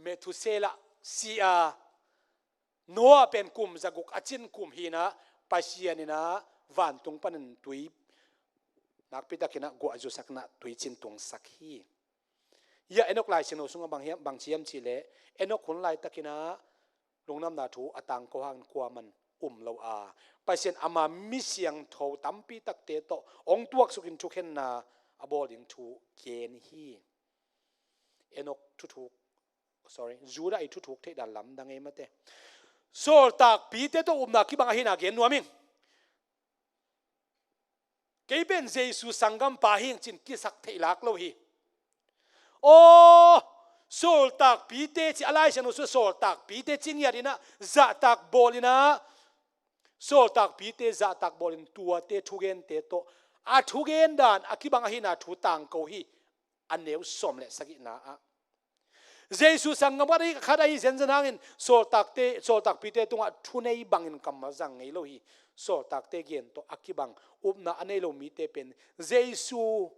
Methuselah si a, Noah pen kum zaguk a cin kum hi in ah, Pasian in ah vantung panin tui, nakpi takin ah guah zusakna tui cin tungsak hi. Hia Enok Lai Siangtho sungah bang hiam, bang ci hiam cih leh, Enok hun laitakin ah lungdamna thu a tangko hangin kuamah in um lo a, Pasian ama mi siangtho tampi takte tawh hong tuaksuk in thukhenna a bawl ding thu gen hi. Enok thuthuk, sorry, Judah ii thuthuk theihdan lamdang ei mate. Sawltakpite tawh upna kibang ahihna gen nuam ing. Kei pen Jesu sanggampa hi ing ci-in kisak theih lak lo hi. Aw, sawltakpite ci, a Lai Siangtho sungah sawltakpite ci ngiat in ah zahtak bawl in ah, sawltakpite zahtak bawl in tuate thugente tawh a thugen dan a kibang ahihna thu tangko hi. A neu sawm le sagihna ah Jesu sanggam khat ahi, khat ahi zenzen hangin sawltakte, sawltakpite tungah thunei bangin kammal zang ngei lo hi. Sawltakte gen tawh a kibang upna a nei lo mite pen Jesu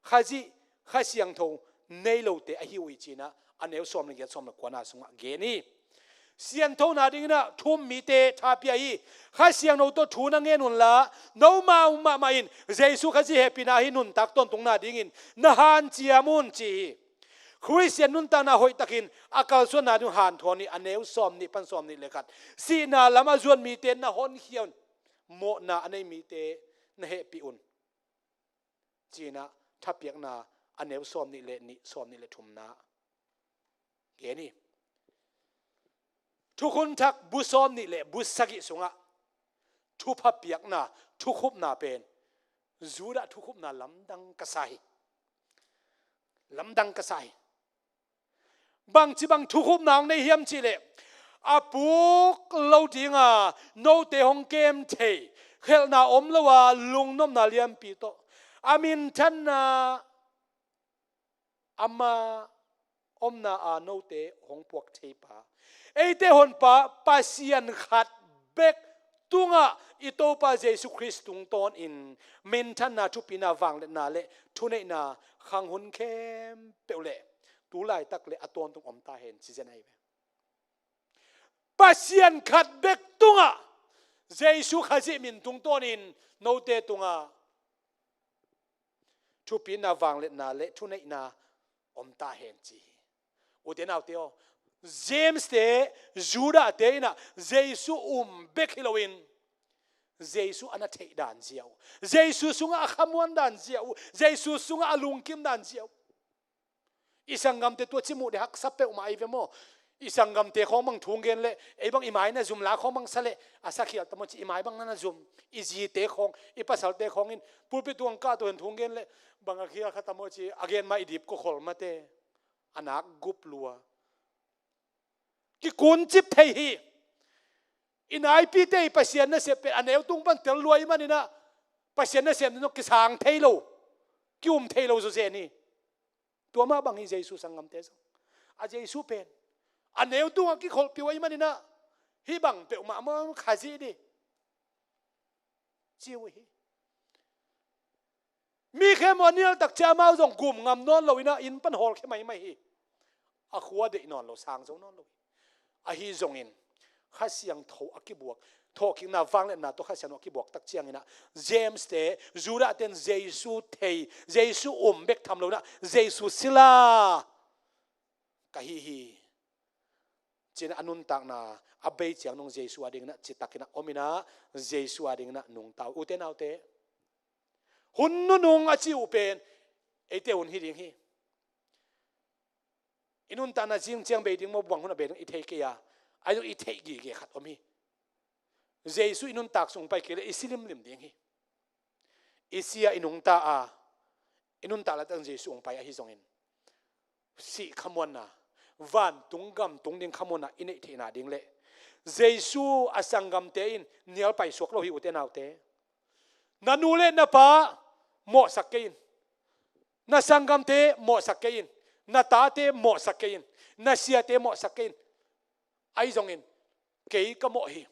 Khazih, Kha Siangtho nei lote ahi uh hi ci-in ah a neu sawm le giat, sawm le kuana sungah gen hi. Sianthona dingin ah thu-um mite tha pia hi. Kha Siangtho tawh thu na ngen unla, nomau mahmah in Jesu Khazih hehpihna ahi nuntak tawntungna dingin na hanciam un ci hi. Khristian nuntakna hoihtakin a kalsuanna ding hanthawn hi. A neu sawm nih pan sawm nih le khat. Sihna lam a zuan mite na honkhia un. Mawhna a nei mite na hehpih un, ci-in ah thapiakna a neu sawm nih le nih, sawm nih le thumna gen hi. Thukhun Thak bu sawm nih le bu sagih sungah thupha piakna, thukhupna pen Judah thukhupna lamdang ka sa hi. Lamdang ka sa hi. Bangci bang thukhupna hong nei hiam cih leh, a puk lo dinga note hong kem thei, khelhna om lo a lungnopna lianpi tawh a minthanna, ama omna a note hong puak theipa, eite honpa Pasian khat bek tungah i Topa Jesu Khrist tungtawnin minthanna, thupina, vangliatna le thuneihna khang hun khempeuh le tu laitak le a tawntung om ta hen ci zen ahi ve. Pasian khat bek tungah Jesu Khazih min tungtawnin note tungah thupina, vangliatna le thuneihna om ta hen ci hi. Ute naute aw, James te, Judah te in ah Jesu um bek hi loin Jesu a na theih dan zia uh, Jesu sungah a khamuan dan zia uh, Jesu sungah a lungkim dan zia uh. I sanggamte tua ci muh dih haksa peuhmah ahi ve maw? I sanggamte khawng bang thu gen leh, ei bang i mai na zum la khawng bang sa leh, a sakhial ta maw ci, i mai bang na na zum, i zite khawng, i pasalte khawng in pulpit tung kah tua in thu gen leh, bang a khial kha ta maw ci, a gen mah i dip kua khol mate, a nak gup lua. Kikuncip thei hi. I naipite i Pasian nasep pen a neu tung pan tel lua i manin ah Pasian nasep nung kisang thei lo, ki-um thei lo zawzen hi. Tua mah bang hi Jesu sanggamte zong. A Jesu pen a neu tungah kikholhpih uh ahih manin ah hih bang peuhmah mah Khazih dih ci uh hi. Mi khempeuh a nial tak ciang amau zong gum ngam nawn lo in ah inn pan hawlkhia maimai hi. A khua deih nawn lo, sang zo nawn lo hi. Ahi zongin Kha Siangtho a kibuak, thawhkikna vangliatna tawh Kha Siangtho a kibuak tak ciangin ah James te, Judah ten Jesu thei, Jesu um bek tham lo in ah Jesu sila ka hi hi ci-in a nuntakna a bei ciang nung Jesu a dingin ah citakin ah om in ah Jesu a dingin ah nungta uh. Ute naute, hun nunung a ci uh pen eite hun hi ding hi. I nuntakna zing ciang bei ding maw, bang hun a bei ding i thei kei a, ahi zong i theih gige khat om hi. Jesu i nuntak sung pai kei leh i si limlim ding hi. I si a i nungta a, i nuntak laitak Jesu hong pai ahi zongin sih khamuanna, vantung gam tung ding khamuanna i neih theihna ding leh Jesu a sanggamte in nial paisuak lo hi ute naute. Na nu le na pa mawhsak kei in. Na sanggamte mawhsak kei in. Na tate mawhsak kei in. Na siate mawhsak kei in. Ahi zongin kei ka mawh hi.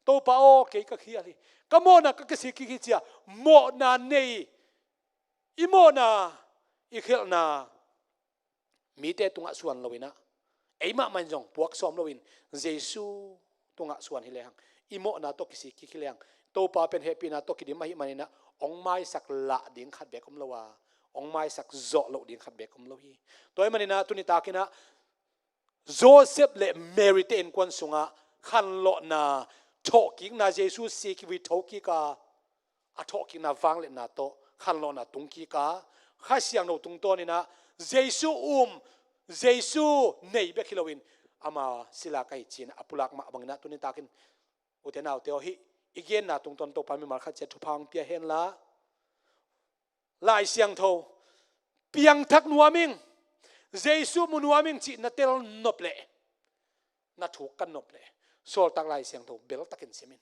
Topa aw, kei ka khial hi. Ka mawhna ka kisik kik hi ci-a mawhna nei, i mawhna, i khialhna mite tungah suan lo in ah, ei mahmah in zong puak sawm loin Jesu tungah suan hi lehang, i mawhna tawh kisik kik hi lehang, Topa pen hehpihna tawh kidim ahih manin ah hong maisak lah ding khat beek om lo a, hong maisak zawh loh ding khat beek om lo hi. Tua ahih manin ah tuni takin ah Joseph le Mary te innkuan sungah khanlawhna, thawhkikna, Jesu si kivui thokik a, a thawhkikna vangliatna tawh khanlawhna tungkik a, Kha Siangtho tungtawnin ah Jesu um, Jesu nei bek hi loin ama sila ka hi ci-in a pulak mah bangin ah tuni takin ute naute aw, hih i genna tungtawn Topa mimal khat ciat thupha hong pia hen la, Lai Siangtho piangthak nuam ing, Jesu mu nuam ing cih na tel nop leh, na thuk kan nop leh, Sawltak Lai Siangtho beltakin sim in.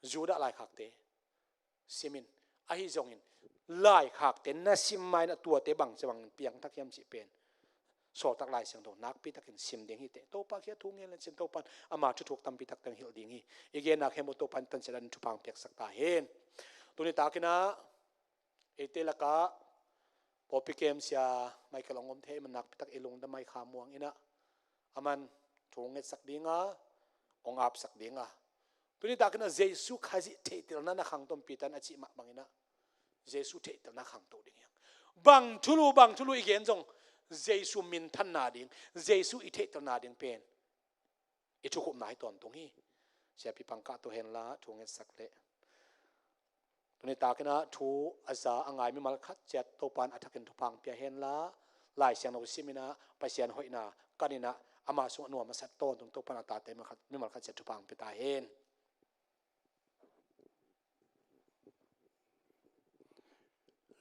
Judah laikhakte sim in. Ahi zongin laikhakte na sim ma-in ah tuate bangci bangin piangthak hiam cih pen Sawltak Lai Siangtho nakpi takin sim ding hi teh. Topa kiang thu ngen le cin Topa in ama thuthuk tampi tak teng hilh ding hi. I genna khempeuh Topa in tanciat a dingin thupha hong piaksak ta hen. Tuni takin ah eite lakah pawlpi kem sia Michael hong om thei, man nakpi tak i lungdam a, i kha muang in ah aman thu hong ngetsak ding a, hong apsak ding a. Tuni takin ah Jesu Khazih theihtelna na khangto em Peter in a cih mah bangin ah Jesu theihtelna khangto ding hi hang. Bang thulu, bang thulu i gen zong Jesu minthanna ding, Jesu i theihtelna ding pen i thukhupna hi tawntung hi. Siapi Pangkah tawh hen la thu ngetsak leh. Tuni takin ah thu a za a ngai mimal khat ciat Topa in a thakin thupha hong pia hen la, Lai Siangtho sim in ah Pasian hoihna kan in ah ama sungah nuam a sat tawntung Topa in a tate mimal khat, mimal khat ciat thupha hong pia ta hen.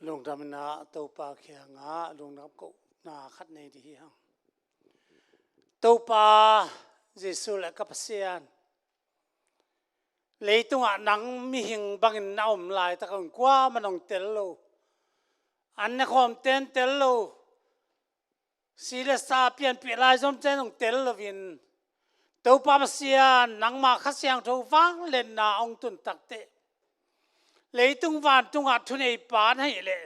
Lungdam in ah Topa kiangah lungdam kohna khat nei dih hi hang. Topa Jesu le ka Pasian, leitungah nang mihing bangin na om laitak ah kuamah in hong tel lo, an ne khawmte in tel lo, si le sa pianpih lai zomte in hong tel loin, Topa Pasian, nangmah Kha Siangtho vangliatna hong tun takteh, leitung vantungah thuneipa na hih leh,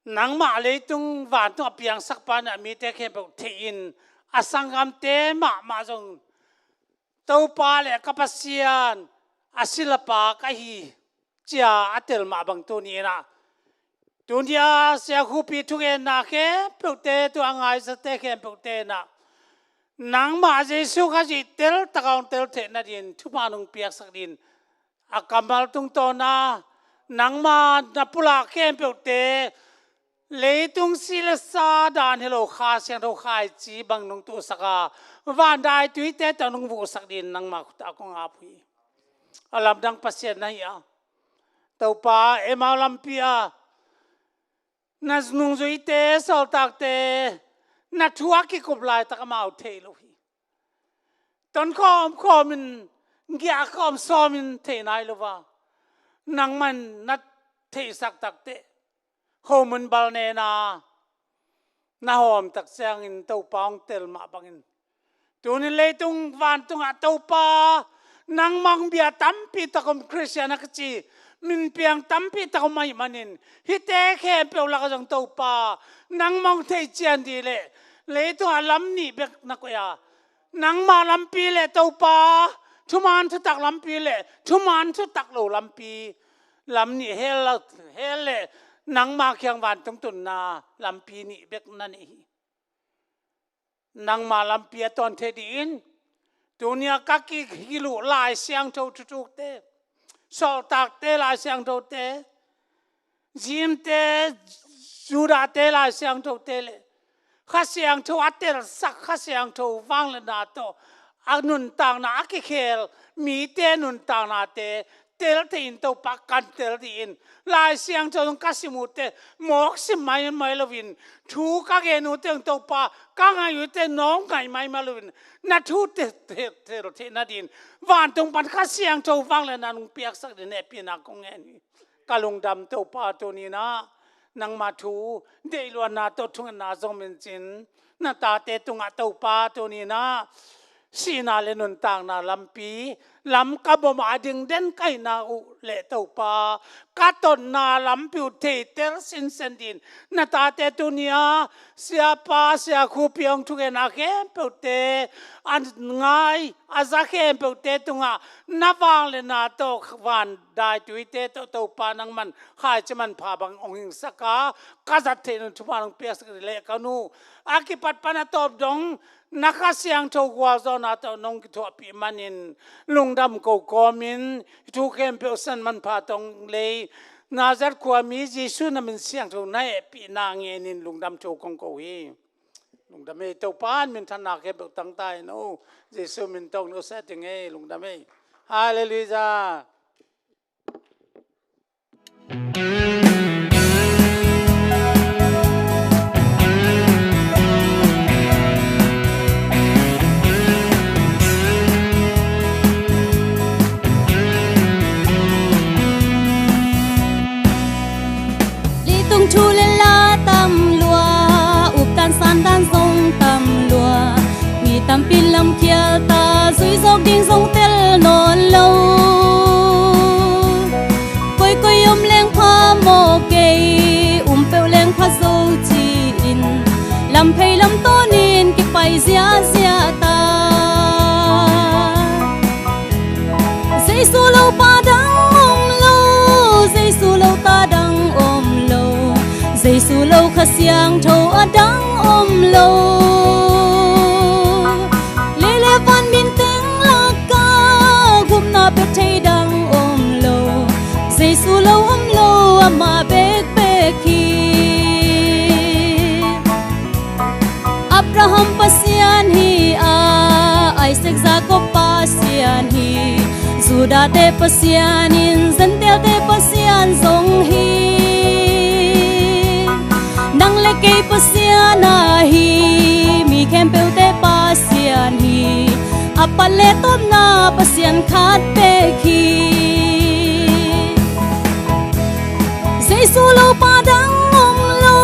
nangmah leitung vantungah piangsakpa in ah mite khempeuh theih in, a sanggamte mahmah zong Topa le ka Pasian a silapa ka hi ci-a a tel mah bang tuni in ah Tuni-a Sia Khupi thugenna khempeuhte, tua ngaizate khempeuhte inah nangmah Jesu Khazih teltak a hong tel theih nadin thupha nong piaksak din a kammal tungtawna nangma na pulak khempeuhte leitung si le sa dan hi lo Kha Siangtho khaici bang nong tuhsak a, van daituite tawh nong vuhsak din nangma khutah kong ap uh hi. A lamdang Pasian na hi a, Topa, Emau lampi a na nungzuite, sawltakte na thu a kikup laitak amau thei lo hi. Tonkhawm khawmin, giahkhawm sawmin thei nai lo a, nangman na theihsak takteh khomun bal nena na hawm tak ciangin Topa hong tel mah bangin, tunin leitung vantungah Topa, nangmah hong bia tampi tak om, Khristian a kici minpiang tampi tak om ahih manin, hihte khempeuh lakah zong Topa, nangmah hong theih cian dih leh leitungah lam nih bek na koih a, nangmah lampi le Topa, thuman thutak lampi le thuman thutak lo lampi, lam nih hel, hel le nangmah kiang vantung tunna lampi nih bek na neih hi. Nangmah lampi a tawn thei dingin tuni-a ka kihilh uh Lai Siangtho thuthukte, sawltakte, Lai Siangthote, Jews-te, Judah-te Lai Siangthote le Kha Siangtho a telsak, Kha Siangtho vangliatna tawh a nuntakna a kikhel mite nuntaknate tel thei in Topa kan tel dih in. Lai Siangtho zong ka sim uhte mawk sim maimai loin, thu ka gen uhte zong Topa ka ngaih uhte nawng ngaih maimai loin, na thu tel, tel, tel theih nadin vantung pan Kha Siangtho vangliatna nong piaksak din hehpihna kong ngen hi. Ka lungdam Topa, tuni inah nangma thu deihluatna tawh thungetna zong min cin, na tate tungah Topa, tuni inah sihna le nuntakna lampi, lam ka bawm a ding den ka hihna uh le Topa, ka totna lampi uh theitel sinsen din na tate tuni-a Siapa, Sia Khupi hong thugenna khempeuhte, a ngai a za khempeuhte tungah na vangliatna tawh, van daituite tawh Topa nangman khaici manpha bang hong hingsak a, ka zat theih nading thupha nong piaksak dih leh ka nu a kipat pan a tawp dong na Kha Siangtho gualzawhna tawh nong kithuahpih manin lungdam ko kawmin, thu khempeuh san manpha tawh hong lei Nazareth khuami Jesu na min siangtho na hehpihna ngenin lungdam thu kong ko hi. Lungdam ei. Topa in minthanna khempeuh tang ta in, o Jesu min tawh na uh seh ding ei. Lungdam ei. Halleluiah. Leitung thu le la tam lua, updan sandan zong tam lua, mi tampi lamkhial ta, zui zawk ding zong tel nawn lo. Koikoi om leng pha maw kei, um peuh leng pha zo ci-in, lam phei lam tawnin kipai ziahziah ta. Jesu lo pa dang om lo, Jesu lo ta dang om lo, Jesu lo Kha Siangtho a dang om lo. Lei le van min teng laka gupna pia thei dang om lo, Jesu lo om lo, amah bekbek hi. Abraham Pasian hi a, Isaac Jacob Pasian hi, Judah-te Pasian in Gentile-te Pasian zong hi. Nang le kei Pasian ahi, mi khempeuhte Pasian hi, a pat le tawpna Pasian khat bek hi. Jesu lo pa dang om lo,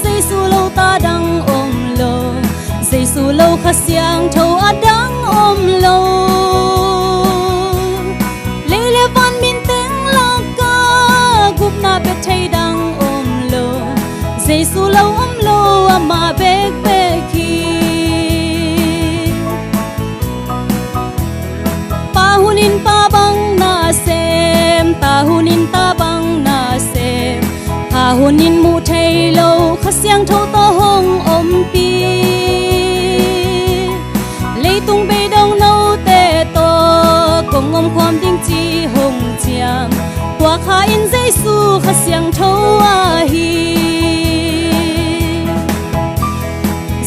Jesu lo ta dang om lo, Jesu lo Kha Siangtho a dang om lo. Lei le van min teng laka gupna pia thei dang om lo, Jesu lo om lo, amah bekbek hi. Pa hunin pa bang in Jesu Kha Siangtho ahi.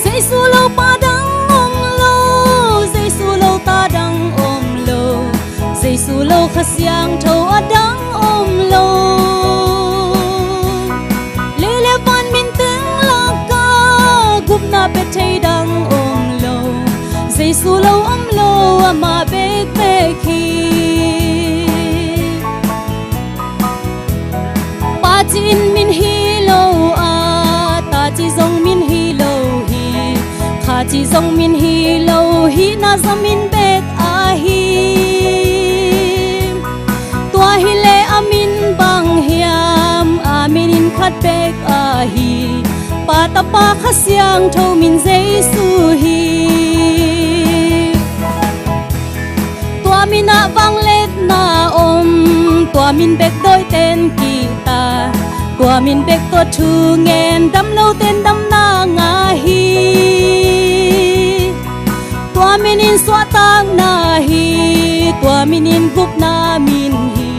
Jesu lo pa dang om lo, Jesu lo ta dang om lo, Jesu lo Kha Siangtho a dang om lo. Lei le van min teng laka gupna pia thei dang om lo, Jesu lo om lo, amah bekbek hi. Pa ci-in min hi lo a, ta ci zong min hi lo hi, kha ci zong min hi lo hi, na zong min bek ahi. Tua hi leh a min bang hiam, a min in khat bek ahi. Pa, Tapa, Kha Siangtho min Jesu hi. Tua min ah vangliatna om, tua min bek dawiten kihta, tua min bek tawh thu ngen, damloten damna ngah hi. Tua min in suahtakna hi, tua min in gupna min hi,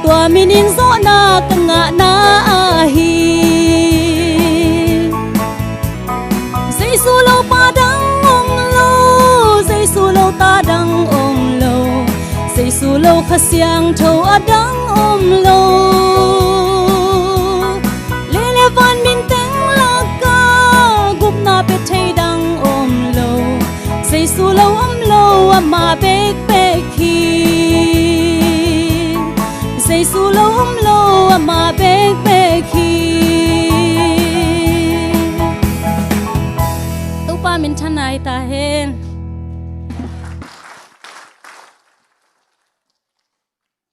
tua min in zawhna ka ngahna ahi. Jesu lo pa dang om lo, Jesu lo ta dang om lo, Jesu lo Kha Siangtho a dang om lo. Lei le van min teng laka gupna pia thei dang om lo, Jesu lo om lo, amah bekbek hi. Jesu lo om lo, amah bekbek hi. Topa min thanai ta hen.